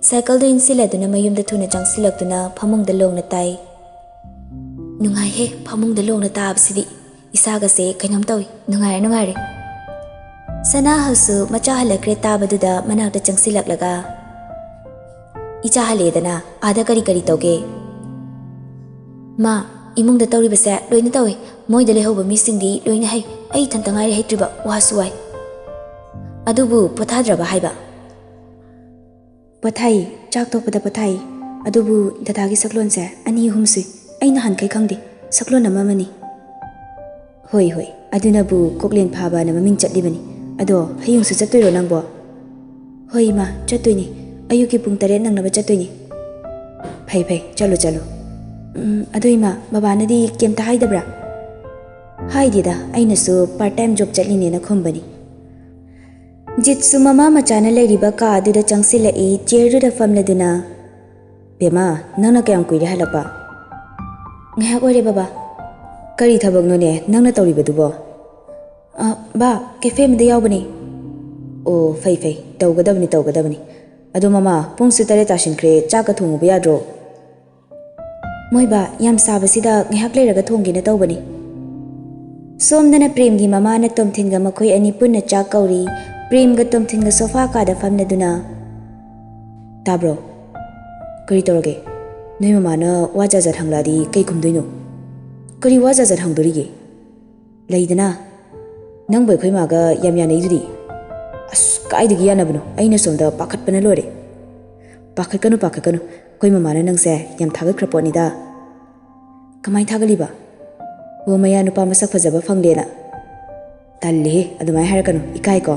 ꯁꯥꯏꯀꯜꯗꯨ ꯏꯟꯁꯤꯜꯂꯗꯨꯅ ꯃꯌꯨꯝꯗ ꯊꯨꯅ ꯆꯪꯁꯤꯜꯂꯛꯇꯨꯅ ꯐꯃꯨꯡꯗ ꯂꯣꯡꯅ ꯇꯥꯏ꯫ "ꯅꯨꯡꯉꯥꯏꯍꯦ, ꯐꯃꯨꯡꯗ ꯂꯣꯡꯅ ꯇꯥꯕꯁꯤꯗꯤ꯫ ꯏꯁꯥꯒꯁꯦ ꯀꯩꯅꯣꯝ ꯇꯧꯏ꯫ ꯅꯨꯡꯉꯥꯏꯔꯦ, ꯅꯨꯡꯉꯥꯏꯔꯦ꯫" ꯁꯅꯥꯍꯜꯁꯨ ꯃꯆꯥ ꯍꯜꯂꯛꯈ꯭ꯔꯦ ꯇꯥꯕꯗꯨꯗ ꯃꯅꯥꯛꯇ ꯆꯪꯁꯤꯜꯂꯛꯂꯒ, "ꯏꯆꯥ ꯍꯜꯂꯛꯑꯦꯗꯅ, ꯑꯥꯗ ꯀꯔꯤ ꯀꯔꯤ ꯇꯧꯒꯦ?" "ꯃꯥ, ꯏꯃꯨꯡꯗ ꯇꯧꯔꯤꯕꯁꯦ ꯂꯣꯏꯅ ꯇꯧꯏ꯫ ꯃꯣꯏꯗ ꯂꯩꯍꯧꯕ ꯃꯤꯁꯤꯡꯗꯤ ꯂꯣꯏꯅ ꯍꯩ꯫ ꯑꯩ ꯏꯊꯟꯇ ꯉꯥꯏꯔꯦ ꯍꯩꯇ꯭ꯔꯤꯕ, ꯋꯥꯁꯨ ꯋꯥꯏ꯫" "ꯑꯗꯨꯕꯨ ꯄꯣꯊꯥꯗ꯭ꯔꯕ ꯍꯥꯏꯕ?" "ꯄꯣꯊꯥꯏ, ꯆꯥꯛ ꯇꯣꯛꯄꯗ ꯄꯣꯊꯥꯏ꯫ ꯑꯗꯨꯕꯨ ꯗꯗꯥꯒꯤ ꯁꯛꯂꯣꯟꯁꯦ ꯑꯅꯤ ꯑꯍꯨꯝ ꯁꯨꯏ꯫ ꯑꯩ ꯅꯍꯥꯟꯈꯩ ꯈꯪꯗꯦ꯫ ꯁꯛꯂꯣꯟ ꯑꯃ ꯑꯃꯅꯤ꯫" "ꯍꯣꯏ, ꯍꯣꯏ, ꯑꯗꯨꯅꯕꯨ ꯀꯣꯛꯂꯦꯟ ꯐꯥꯕꯅ ꯃꯃꯤꯡ ꯆꯠꯂꯤꯕꯅꯤ꯫ ꯑꯗꯣ ꯍꯌꯦꯡꯁꯨ ꯆꯠꯇꯣꯏꯔꯣ ꯅꯪꯕꯣ?" "ꯍꯣꯏ ꯏꯃꯥ, ꯆꯠꯇꯣꯏꯅꯤ꯫ ꯑꯌꯨꯛꯀꯤ ꯄꯨꯡ ꯇꯔꯦꯠ ꯅꯪꯅꯕ ꯆꯠꯇꯣꯏꯅꯤ꯫" "ꯐꯩ, ꯐꯩ, ꯆꯠꯂꯨ, ꯆꯠꯂꯨ꯫ ꯎꯝ, ꯑꯗꯣ ꯏꯃꯥ, ꯕꯕꯥꯅꯗꯤ ꯀꯩꯝꯇ ꯍꯥꯏꯗꯕ꯭ꯔꯥ?" ꯍꯥꯏꯗꯦꯗ, ꯑꯩꯅꯁꯨ part time job ꯆꯠꯂꯤꯅꯦꯅ ꯈꯨꯝꯕꯅꯤ꯫ ꯖꯤꯠꯁꯨ ꯃꯃꯥ ꯃꯆꯥꯅ ꯂꯩꯔꯤꯕ ꯀꯥ ꯑꯗꯨꯗ ꯆꯪꯁꯤꯜꯂꯛꯏ꯫ Chairꯗꯨꯗ ꯐꯝꯂꯗꯨꯅ, "ꯕꯦꯝꯃ, ꯅꯪꯅ ꯀꯌꯥꯝ ꯀꯨꯏꯔꯦ ꯍꯜꯂꯛꯄ?" "ꯉꯥꯏꯍꯥꯛ ꯑꯣꯏꯔꯦ ꯕꯕꯥ꯫ ꯀꯔꯤ ꯊꯕꯛꯅꯣꯅꯦ ꯅꯪꯅ ꯇꯧꯔꯤꯕꯗꯨꯕꯣ?" "ꯑ, ꯕꯥ, cafe ꯑꯃꯗ ꯌꯥꯎꯕꯅꯦ꯫" "ꯑꯣ, ꯐꯩ ꯐꯩ, ꯇꯧꯒꯗꯕꯅꯤ ꯇꯧꯒꯗꯕꯅꯤ꯫ ꯑꯗꯣ ꯃꯃꯥ, ꯄꯨꯡꯁꯨ ꯇꯔꯦꯠ ꯇꯥꯁꯤꯟꯈ꯭ꯔꯦ, ꯆꯥꯛꯀ ꯊꯣꯡꯉꯨꯕ ꯌꯥꯗ꯭ꯔꯣ?" "ꯃꯣꯏ ꯕꯥ, ꯌꯥꯝ ꯁꯥꯕꯁꯤꯗ ꯉꯥꯏꯍꯥꯛ ꯂꯩꯔꯒ ꯊꯣꯡꯒꯦꯅ ꯇꯧꯕꯅꯤ꯫" ꯁꯣꯝꯗꯅ ꯄ꯭ꯔꯦꯝꯒꯤ ꯃꯃꯥꯅ ꯇꯣꯝꯊꯤꯟꯒ ꯃꯈꯣꯏ ꯑꯅꯤ ꯄꯨꯟꯅ ꯆꯥꯛ ꯀꯧꯔꯤ꯫ ꯄ꯭ꯔꯦꯝꯒ ꯇꯣꯝꯊꯤꯟꯒ sofa ꯀꯥꯗ ꯐꯝꯂꯗꯨꯅ, "ꯇꯥꯕ꯭ꯔꯣ? ꯀꯔꯤ ꯇꯧꯔꯒꯦ? ꯅꯣꯏ ꯃꯃꯥꯅ ꯋꯥ ꯖꯥꯠ ꯖꯥꯠ ꯍꯪꯂꯛꯑꯗꯤ ꯀꯩ ꯈꯨꯝꯗꯣꯏꯅꯣ?" "ꯀꯔꯤ ꯋꯥ ꯖꯥꯠ ꯖꯥꯠ ꯍꯪꯗꯣꯔꯤꯒꯦ? ꯂꯩꯗꯅ, ꯅꯪꯕꯨ ꯑꯩꯈꯣꯏ ꯃꯥꯒ ꯌꯥꯝ ꯌꯥꯅꯩꯗꯨꯗꯤ꯫" "ꯑꯁ, ꯀꯥꯏꯗꯒꯤ ꯌꯥꯅꯕꯅꯣ? ꯑꯩꯅ ꯁꯣꯝꯗ ꯄꯥꯈꯠꯄꯅ ꯂꯣꯏꯔꯦ꯫" "ꯄꯥꯈꯠꯀꯅꯨ, ꯄꯥꯈꯠꯀꯅꯨ꯫ ꯑꯩꯈꯣꯏ ꯃꯃꯥꯅ ꯅꯪꯁꯦ ꯌꯥꯝ ꯊꯥꯒꯠꯈ꯭ꯔ ꯄꯣꯠꯅꯤꯗ꯫" "ꯀꯃꯥꯏ ꯊꯥꯒꯠꯂꯤꯕ?" "ꯑꯣ, ꯃꯌꯥ ꯅꯨꯄꯥ ꯃꯁꯛ ꯐꯖꯕ ꯐꯪꯂꯦꯅ꯫" "ꯇꯜꯂꯦꯍꯦ, ꯑꯗꯨꯃꯥꯏꯅ ꯍꯥꯏꯔꯛꯀꯅꯨ, ꯏꯀꯥꯏꯀꯣ꯫"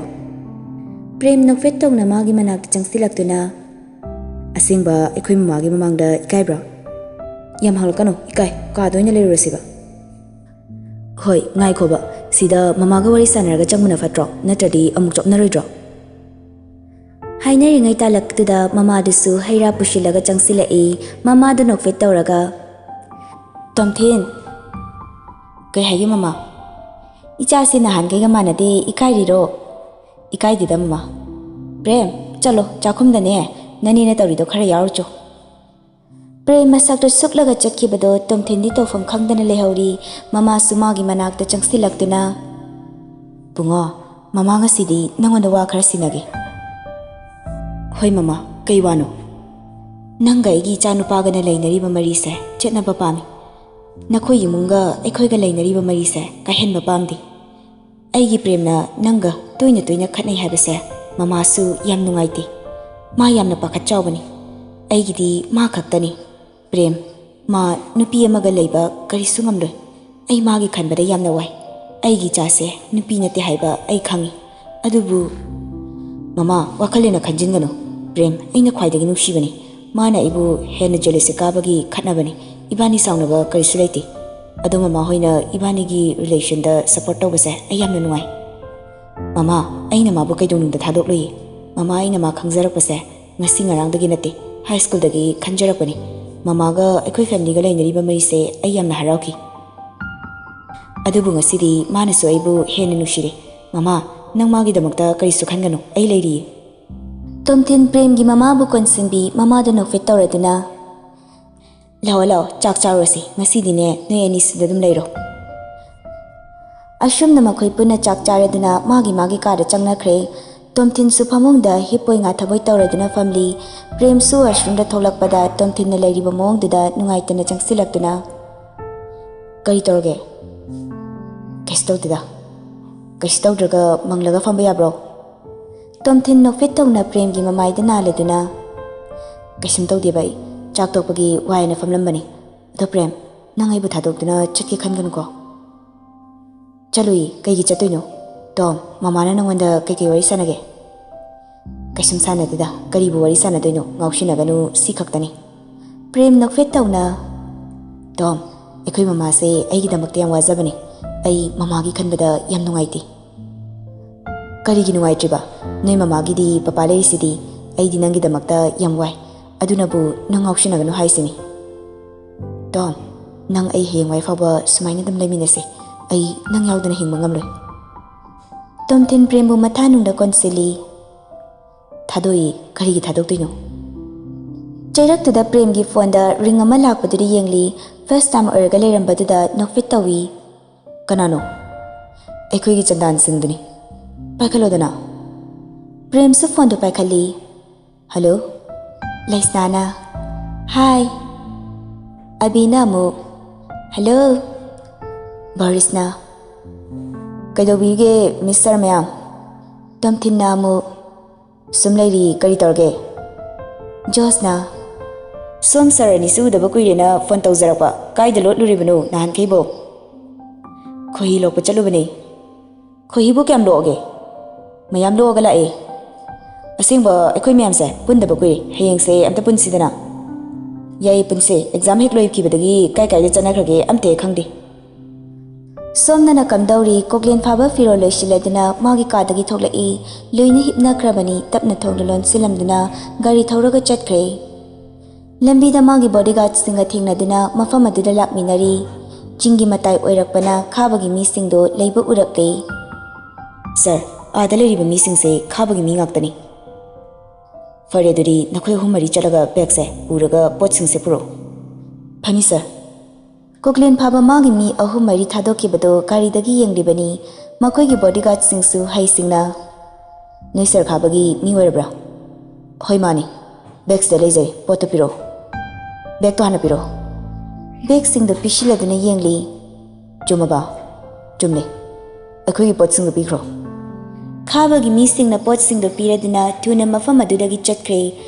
ꯄ꯭ꯔꯦꯝ ꯅꯣꯛꯐꯦꯠ ꯇꯧꯅ ꯃꯥꯒꯤ ꯃꯅꯥꯛꯇ ꯆꯪꯁꯤꯜꯂꯛꯇꯨꯅ, "ꯑꯁꯦꯡꯕ ꯑꯩꯈꯣꯏ ꯃꯃꯥꯒꯤ ꯃꯃꯥꯡꯗ ꯏꯀꯥꯏꯕ꯭ꯔꯣ?" "ꯌꯥꯝ ꯍꯪꯂꯛꯀꯅꯨ, ꯏꯀꯥꯏ, ꯀꯥꯗ ꯑꯣꯏꯅ ꯂꯩꯔꯨꯔꯁꯤꯕ꯫" "ꯍꯣꯏ, ꯉꯥꯏꯈꯣꯕ, ꯁꯤꯗ ꯃꯃꯥꯒ ꯋꯥꯔꯤ ꯁꯥꯟꯅꯔꯒ ꯆꯪꯕꯅ ꯐꯠꯇ꯭ꯔꯣ? ꯅꯠꯇ꯭ꯔꯗꯤ ꯑꯃꯨꯛ ꯆꯣꯞꯅꯔꯣꯏꯗ꯭ꯔꯣ?" ꯍꯥꯏꯅꯔꯤꯉꯩ ꯇꯥꯂꯛꯇꯨꯗ ꯃꯃꯥꯗꯨꯁꯨ ꯍꯩ ꯔꯥ ꯄꯨꯁꯤꯜꯂꯒ ꯆꯪꯁꯤꯜꯂꯛꯏ꯫ ꯃꯃꯥꯗꯨ ꯅꯣꯛꯐꯦꯠ ꯇꯧꯔꯒ, "ꯇꯣꯝꯊꯤꯟ!" "ꯀꯩ ꯍꯥꯏꯒꯦ ꯃꯃꯥ?" "ꯏꯆꯥꯁꯤ ꯅꯍꯥꯟꯈꯩꯒ ꯃꯥꯟꯅꯗꯦ, ꯏꯀꯥꯏꯔꯤꯔꯣ?" "ꯏꯀꯥꯏꯗꯦꯗ ꯃꯃꯥ꯫" "ꯄ꯭ꯔꯦꯝ, ꯆꯠꯂꯣ, ꯆꯥꯛꯈꯨꯝꯗꯅꯦ ꯅꯅꯦꯅ ꯇꯧꯔꯤꯗꯣ ꯈꯔ ꯌꯥꯎꯔꯨꯆꯣ꯫" ꯄ꯭ꯔꯦꯝ ꯃꯁꯛꯇꯨ ꯁꯨꯛꯂꯒ ꯆꯠꯈꯤꯕꯗꯣ ꯇꯣꯝꯊꯤꯟꯗꯤ ꯇꯧꯐꯝ ꯈꯪꯗꯅ ꯂꯩꯍꯧꯔꯤ꯫ ꯃꯃꯥꯁꯨ ꯃꯥꯒꯤ ꯃꯅꯥꯛꯇ ꯆꯪꯁꯤꯜꯂꯛꯇꯨꯅ, "ꯕꯨꯡꯉꯣ, ꯃꯃꯥ ꯉꯁꯤꯗꯤ ꯅꯪꯉꯣꯟꯗ ꯋꯥ ꯈꯔ ꯁꯤꯟꯅꯒꯦ꯫" "ꯍꯣꯏ ꯃꯃꯥ, ꯀꯩ ꯋꯥꯅꯣ?" "ꯅꯪꯒ ꯑꯩꯒꯤ ꯏꯆꯥ ꯅꯨꯄꯥꯒꯅ ꯂꯩꯅꯔꯤꯕ ꯃꯔꯤꯁꯦ ꯆꯦꯠꯅꯕ ꯄꯥꯝꯃꯤ꯫ ꯅꯈꯣꯏ ꯏꯃꯨꯡꯒ ꯑꯩꯈꯣꯏꯒ ꯂꯩꯅꯔꯤꯕ ꯃꯔꯤꯁꯦ ꯀꯥꯏꯍꯟꯕ ꯄꯥꯝꯗꯦ꯫ ꯑꯩꯒꯤ ꯄ꯭ꯔꯦꯝꯅ ꯅꯪꯒ ꯇꯣꯏꯅ ꯇꯣꯏꯅ ꯈꯠꯅꯩ ꯍꯥꯏꯕꯁꯦ ꯃꯃꯥꯁꯨ ꯌꯥꯝ ꯅꯨꯡꯉꯥꯏꯇꯦ꯫ ꯃꯥ ꯌꯥꯝꯅ ꯄꯥꯈꯠ ꯆꯥꯎꯕꯅꯤ꯫ ꯑꯩꯒꯤꯗꯤ ꯃꯥ ꯈꯛꯇꯅꯤ꯫ ꯄ꯭ꯔꯦꯝ, ꯃꯥ ꯅꯨꯄꯤ ꯑꯃꯒ ꯂꯩꯕ ꯀꯔꯤꯁꯨ ꯉꯝꯂꯣꯏ꯫ ꯑꯩ ꯃꯥꯒꯤ ꯈꯟꯕꯗ ꯌꯥꯝꯅ ꯋꯥꯏ꯫ ꯑꯩꯒꯤ ꯏꯆꯥꯁꯦ ꯅꯨꯄꯤ ꯅꯠꯇꯦ ꯍꯥꯏꯕ ꯑꯩ ꯈꯪꯉꯤ꯫ ꯑꯗꯨꯕꯨ, ꯃꯃꯥ, ꯋꯥꯈꯜ ꯍꯦꯟꯅ ꯈꯟꯖꯤꯟꯒꯅꯨ꯫ ꯄ꯭ꯔꯦꯝ, ꯑꯩꯅ ꯈ꯭ꯋꯥꯏꯗꯒꯤ ꯅꯨꯡꯁꯤꯕꯅꯤ꯫ ꯃꯥꯅ ꯑꯩꯕꯨ ꯍꯦꯟꯅ jealousy ꯀꯥꯕꯒꯤ ꯈꯠꯅꯕꯅꯤ꯫ ꯏꯕꯥꯅꯤ ꯁꯥꯎꯅꯕ ꯀꯔꯤꯁꯨ ꯂꯩꯇꯦ꯫" ꯑꯗꯣ ꯃꯃꯥ ꯍꯣꯏꯅ ꯏꯕꯥꯅꯤꯒꯤ ꯔꯤꯂꯦꯁꯟꯗ ꯁꯄꯣꯔꯠ ꯇꯧꯕꯁꯦ ꯑꯩ ꯌꯥꯝꯅ ꯅꯨꯡꯉꯥꯏ꯫ ꯃꯃꯥ, ꯑꯩꯅ ꯃꯥꯕꯨ ꯀꯩꯗꯧꯅꯨꯡꯗ ꯊꯥꯗꯣꯛꯂꯨꯏ꯫ ꯃꯃꯥ, ꯑꯩꯅ ꯃꯥ ꯈꯪꯖꯔꯛꯄꯁꯦ ꯉꯁꯤ ꯉꯔꯥꯡꯗꯒꯤ ꯅꯠꯇꯦ, ꯍꯥꯏ ꯁ꯭ꯀꯨꯜꯗꯒꯤ ꯈꯟꯖꯔꯛꯄꯅꯤ꯫ ꯃꯃꯥꯒ ꯑꯩꯈꯣꯏ ꯐꯦꯃꯤꯂꯤꯒ ꯂꯩꯅꯔꯤꯕ ꯃꯔꯤꯁꯦ ꯑꯩ ꯌꯥꯝꯅ ꯍꯔꯥꯎꯈꯤ꯫ ꯑꯗꯨꯕꯨ ꯉꯁꯤꯗꯤ ꯃꯥꯅꯁꯨ ꯑꯩꯕꯨ ꯍꯦꯟꯅ ꯅꯨꯡꯁꯤꯔꯦ꯫ ꯃꯃꯥ, ꯅꯪ ꯃꯥꯒꯤꯗꯃꯛꯇ ꯀꯔꯤꯁꯨ ꯈꯟꯒꯅꯨ, ꯑꯩ ꯂꯩꯔꯤꯌꯦ꯫ ꯇꯣꯝꯊꯤꯟ ꯄ꯭ꯔꯦꯝꯒꯤ ꯃꯃꯥꯕꯨ ꯀꯣꯟꯁꯤꯟꯕꯤ, ꯃꯃꯥꯗꯨ ꯅꯣꯛꯐꯦꯠ ꯇꯧꯔꯗꯨꯅ, "ꯂꯥꯛꯑꯣ, ꯂꯥꯛꯑꯣ, ꯆꯥꯛ ꯆꯥꯔꯨꯔꯁꯤ꯫ ꯉꯁꯤꯗꯤꯅꯦ, ꯅꯣꯏ ꯑꯅꯤ ꯁꯤꯗ ꯑꯗꯨꯝ ꯂꯩꯔꯣ"꯫ ꯑꯁꯨꯝꯅ ꯃꯈꯣꯏ ꯄꯨꯟꯅ ꯆꯥꯛ ꯆꯥꯔꯗꯨꯅ ꯃꯥꯒꯤ ꯃꯥꯒꯤ ꯀꯥꯗ ꯆꯪꯅꯈ꯭ꯔꯦ꯫ ꯇꯣꯝꯊꯤꯟꯁꯨ ꯐꯃꯨꯡꯗ ꯍꯤꯞꯄꯣꯏ ꯉꯥꯊꯕꯣꯏ ꯇꯧꯔꯗꯨꯅ ꯐꯝꯂꯤ꯫ ꯄ꯭ꯔꯦꯝꯁꯨ ꯋꯥꯁꯔꯨꯝꯗ ꯊꯣꯛꯂꯛꯄꯗ ꯇꯣꯝꯊꯤꯟꯅ ꯂꯩꯔꯤꯕ ꯃꯑꯣꯡꯗꯨꯗ ꯅꯨꯡꯉꯥꯏꯇꯅ ꯆꯪꯁꯤꯜꯂꯛꯇꯨꯅ, "ꯀꯔꯤ ꯇꯧꯔꯒꯦ?" "ꯀꯩꯁꯨ ꯇꯧꯗꯦꯗ꯫ ꯀꯩꯁꯨ ꯇꯧꯗ꯭ꯔꯒ ꯃꯪꯂꯒ ꯐꯝꯕ ꯌꯥꯕ꯭ꯔꯣ?" ꯇꯣꯝꯊꯤꯟ ꯅꯣꯛꯐꯦꯠ ꯇꯧꯅ ꯄ꯭ꯔꯦꯝꯒꯤ ꯃꯃꯥꯏꯗ ꯅꯥꯜꯂꯗꯨꯅ, "ꯀꯩꯁꯨꯝ ꯇꯧꯗꯦꯕ, ꯑꯩ ꯆꯥꯛ ꯇꯣꯛꯄꯒꯤ ꯋꯥꯏꯅ ꯐꯝꯂꯝꯕꯅꯤ꯫ ꯑꯗꯣ ꯄ꯭ꯔꯦꯝ, ꯅꯪ ꯑꯩꯕꯨ ꯊꯥꯗꯣꯛꯇꯨꯅ ꯆꯠꯀꯦ ꯈꯟꯒꯅꯨꯀꯣ"꯫ "ꯆꯠꯂꯨꯏ, ꯀꯩꯒꯤ ꯆꯠꯇꯣꯏꯅꯣ? ꯇꯣꯝ, ꯃꯃꯥꯅ ꯅꯪꯉꯣꯟꯗ ꯀꯩꯀꯩ ꯋꯥꯔꯤ ꯁꯥꯟꯅꯒꯦ?" "ꯀꯩꯁꯨꯝ ꯁꯥꯟꯅꯗꯦꯗ, ꯀꯔꯤꯕꯨ ꯋꯥꯔꯤ ꯁꯥꯟꯅꯗꯣꯏꯅꯣ? ꯉꯥꯎꯁꯤꯟꯅꯒꯅꯨ, ꯁꯤ ꯈꯛꯇꯅꯤ"꯫ ꯄ꯭ꯔꯦꯝ ꯅꯣꯛꯐꯦꯠ ꯇꯧꯅ, "ꯇꯣꯝ, ꯑꯩꯈꯣꯏ ꯃꯃꯥꯁꯦ ꯑꯩꯒꯤꯗꯃꯛꯇ ꯌꯥꯝ ꯋꯥꯖꯕꯅꯤ꯫ ꯑꯩ ꯃꯃꯥꯒꯤ ꯈꯟꯕꯗ ꯌꯥꯝ ꯅꯨꯡꯉꯥꯏꯇꯦ"꯫ "ꯀꯔꯤꯒꯤ ꯅꯨꯡꯉꯥꯏꯇ꯭ꯔꯤꯕ? ꯅꯣꯏ ꯃꯃꯥꯒꯤꯗꯤ ꯄꯄꯥ ꯂꯩꯔꯤꯁꯤꯗꯤ꯫ ꯑꯩꯗꯤ ꯅꯪꯒꯤꯗꯃꯛꯇ ꯌꯥꯝ ꯋꯥꯏ꯫ ꯑꯗꯨꯅꯕꯨ ꯅꯪ ꯉꯥꯎꯁꯤꯟꯅꯒꯅꯨ ꯍꯥꯏꯁꯤꯅꯤ"꯫ "ꯇꯣꯝ, ꯅꯪ ꯑꯩ ꯍꯌꯦꯡꯋꯥꯏ ꯐꯥꯎꯕ ꯁꯨꯃꯥꯏꯅ ꯑꯗꯨꯝ ꯂꯩꯃꯤꯟꯅꯁꯦ꯫ ꯑꯩ ꯅꯪ ꯌꯥꯎꯗꯅ ꯍꯤꯡꯕ ꯉꯝꯂꯣꯏ"꯫ ꯇꯣꯝꯊꯤꯟ ꯄ꯭ꯔꯦꯝꯕꯨ ꯃꯊꯥꯅꯨꯡꯗ ꯀꯣꯟꯁꯤꯜꯂꯤ꯫ "ꯊꯥꯗꯣꯛꯏ, ꯀꯔꯤꯒꯤ ꯊꯥꯗꯣꯛꯇꯣꯏꯅꯣ?" ꯆꯩꯔꯛꯇꯨꯗ ꯄ꯭ꯔꯦꯝꯒꯤ ꯐꯣꯟꯗ ꯔꯤꯡ ꯑꯃ ꯂꯥꯛꯄꯗꯨꯗ ꯌꯦꯡꯂꯤ꯫ ꯐꯥꯔꯁ ꯇꯥꯏꯝ ꯑꯣꯏꯔꯒ ꯂꯩꯔꯝꯕꯗꯨꯗ ꯅꯣꯛꯐꯦꯠ ꯇꯧꯏ꯫ "ꯀꯅꯥꯅꯣ?" "ꯑꯩꯈꯣꯏꯒꯤ ꯆꯟꯗꯥꯟ ꯁꯤꯡꯗꯨꯅꯤ"꯫ "ꯄꯥꯏꯈꯠꯂꯣꯗꯅ"꯫ ꯄ꯭ꯔꯦꯝꯁꯨ ꯐꯣꯟꯗꯨ ꯄꯥꯏꯈꯠꯂꯤ꯫ "ꯍꯜꯂꯣ"꯫ ꯂꯩꯁꯅꯥꯅ, "ꯍꯥꯏ"꯫ ꯑꯕꯤꯅ ꯑꯃꯨꯛ, "ꯍꯜꯂꯣ"꯫ ꯕꯔꯤꯁꯅ, "ꯀꯩꯗꯧꯕꯤꯔꯤꯒꯦ ꯃꯤꯁꯇꯔ ꯃꯌꯥꯝ?" ꯇꯣꯝꯊꯤꯟꯅ ꯑꯃꯨꯛ, "ꯁꯨꯝ ꯂꯩꯔꯤ, ꯀꯔꯤ ꯇꯧꯔꯒꯦ?" ꯖꯣꯁꯅ, "ꯁꯣꯝ ꯁꯥꯔ ꯑꯅꯤꯁꯨ ꯎꯗꯕ ꯀꯨꯏꯔꯦꯅ ꯐꯣꯟ ꯇꯧꯖꯔꯛꯄ, ꯀꯥꯏꯗ ꯂꯣꯠꯂꯨꯔꯤꯕꯅꯣ ꯅꯍꯥꯟꯈꯩꯕꯣ?" "ꯈꯣꯏꯍꯤ ꯂꯣꯛꯄ ꯆꯠꯂꯨꯕꯅꯦ"꯫ "ꯈꯣꯏꯍꯤꯕꯨ ꯀꯌꯥꯝ ꯂꯣꯛꯑꯒꯦ? ꯃꯌꯥꯝ ꯂꯣꯛꯑꯒ ꯂꯥꯛꯑꯦ"꯫ "ꯑꯁꯦꯡꯕ, ꯑꯩꯈꯣꯏ ꯃꯌꯥꯝꯁꯦ ꯄꯨꯟꯗꯕ ꯀꯨꯏꯔꯦ, ꯍꯌꯦꯡꯁꯦ ꯑꯝꯇ ꯄꯨꯟꯁꯤꯗꯅ"꯫ ꯌꯥꯏꯌꯦ ꯄꯨꯟꯁꯦ, ꯑꯦꯛꯖꯥꯝ ꯍꯦꯛ ꯂꯣꯏꯈꯤꯕꯗꯒꯤ ꯀꯥꯏ ꯀꯥꯏꯗ ꯆꯠꯅꯈ꯭ꯔꯒꯦ ꯑꯝꯇ ꯍꯦꯛ ꯈꯪꯗꯦ꯫ ꯁꯣꯝꯗꯅ ꯀꯝꯗꯧꯔꯤ? ꯀꯣꯛꯂꯦꯟ ꯐꯥꯕ ꯐꯤꯔꯣꯜ ꯂꯣꯏꯁꯤꯜꯂꯗꯨꯅ ꯃꯥꯒꯤ ꯀꯥꯗꯒꯤ ꯊꯣꯛꯂꯛꯏ꯫ ꯂꯣꯏꯅ ꯍꯤꯞꯅꯈ꯭ꯔꯕꯅꯤ꯫ ꯇꯞꯅ ꯊꯣꯡꯗꯨ ꯂꯣꯟꯁꯤꯜꯂꯝꯗꯨꯅ ꯒꯥꯔꯤ ꯊꯧꯔꯒ ꯆꯠꯈ꯭ꯔꯦ꯫ ꯂꯝꯕꯤꯗ ꯃꯥꯒꯤ ꯕꯣꯗꯤꯒꯥꯔꯗꯁꯤꯡꯒ ꯊꯦꯡꯅꯗꯨꯅ ꯃꯐꯝ ꯑꯗꯨꯗ ꯂꯥꯛꯃꯤꯟꯅꯔꯤ꯫ ꯆꯤꯡꯒꯤ ꯃꯇꯥꯏ ꯑꯣꯏꯔꯛꯄꯅ ꯈꯥꯕꯒꯤ ꯃꯤꯁꯤꯡꯗꯣ ꯂꯩꯕ ꯎꯔꯛꯂꯦ꯫ ꯁꯥꯔ, ꯑꯥꯗ ꯂꯩꯔꯤꯕ ꯃꯤꯁꯤꯡꯁꯦ ꯈꯥꯕꯒꯤ ꯃꯤ ꯉꯥꯛꯇꯅꯤ꯫ ꯐꯔꯦ, ꯑꯗꯨꯗꯤ ꯅꯈꯣꯏ ꯑꯍꯨꯝ ꯃꯔꯤ ꯆꯠꯂꯒ ꯕꯦꯒꯁꯦ ꯄꯨꯔꯒ ꯄꯣꯠꯁꯤꯡꯁꯦ ꯄꯨꯔꯛꯎ꯫ ꯐꯅꯤ ꯁꯥꯔ꯫ ꯀꯣꯛꯂꯦꯟ ꯐꯥꯕ ꯃꯥꯒꯤ ꯃꯤ ꯑꯍꯨꯝ ꯃꯔꯤ ꯊꯥꯗꯣꯛꯈꯤꯕꯗꯣ ꯒꯥꯔꯤꯗꯒꯤ ꯌꯦꯡꯂꯤꯕꯅꯤ꯫ ꯃꯈꯣꯏꯒꯤ ꯕꯣꯗꯤꯒꯥꯔꯗꯁꯤꯡꯁꯨ ꯍꯩꯁꯤꯡꯅ, "ꯅꯣꯏ ꯁꯥꯔ ꯈꯥꯕꯒꯤ ꯃꯤ ꯑꯣꯏꯔꯕ꯭ꯔꯥ?" "ꯍꯣꯏ, ꯃꯥꯅꯤ꯫ ꯕꯦꯒꯁꯤꯗ ꯂꯩꯖꯩ, ꯄꯣꯠꯇꯣ ꯄꯤꯔꯛꯑꯣ꯫ ꯕꯦꯒꯇꯣ ꯍꯥꯟꯅ ꯄꯤꯔꯛꯑꯣ꯫" ꯕꯦꯒꯁꯤꯡꯗꯣ ꯄꯤꯁꯤꯜꯂꯗꯨꯅ ꯌꯦꯡꯂꯤ꯫ "ꯆꯨꯝꯃꯕ?" "ꯆꯨꯝꯂꯦ꯫ ꯑꯩꯈꯣꯏꯒꯤ ꯄꯣꯠꯁꯤꯡꯗꯣ ꯄꯤꯈ꯭ꯔꯣ꯫" ꯈꯥꯕꯒꯤ ꯃꯤꯁꯤꯡꯅ ꯄꯣꯠꯁꯤꯡꯗꯣ ꯄꯤꯔꯗꯨꯅ ꯊꯨꯅ ꯃꯐꯝ ꯑꯗꯨꯗꯒꯤ ꯆꯠꯈ꯭ꯔꯦ꯫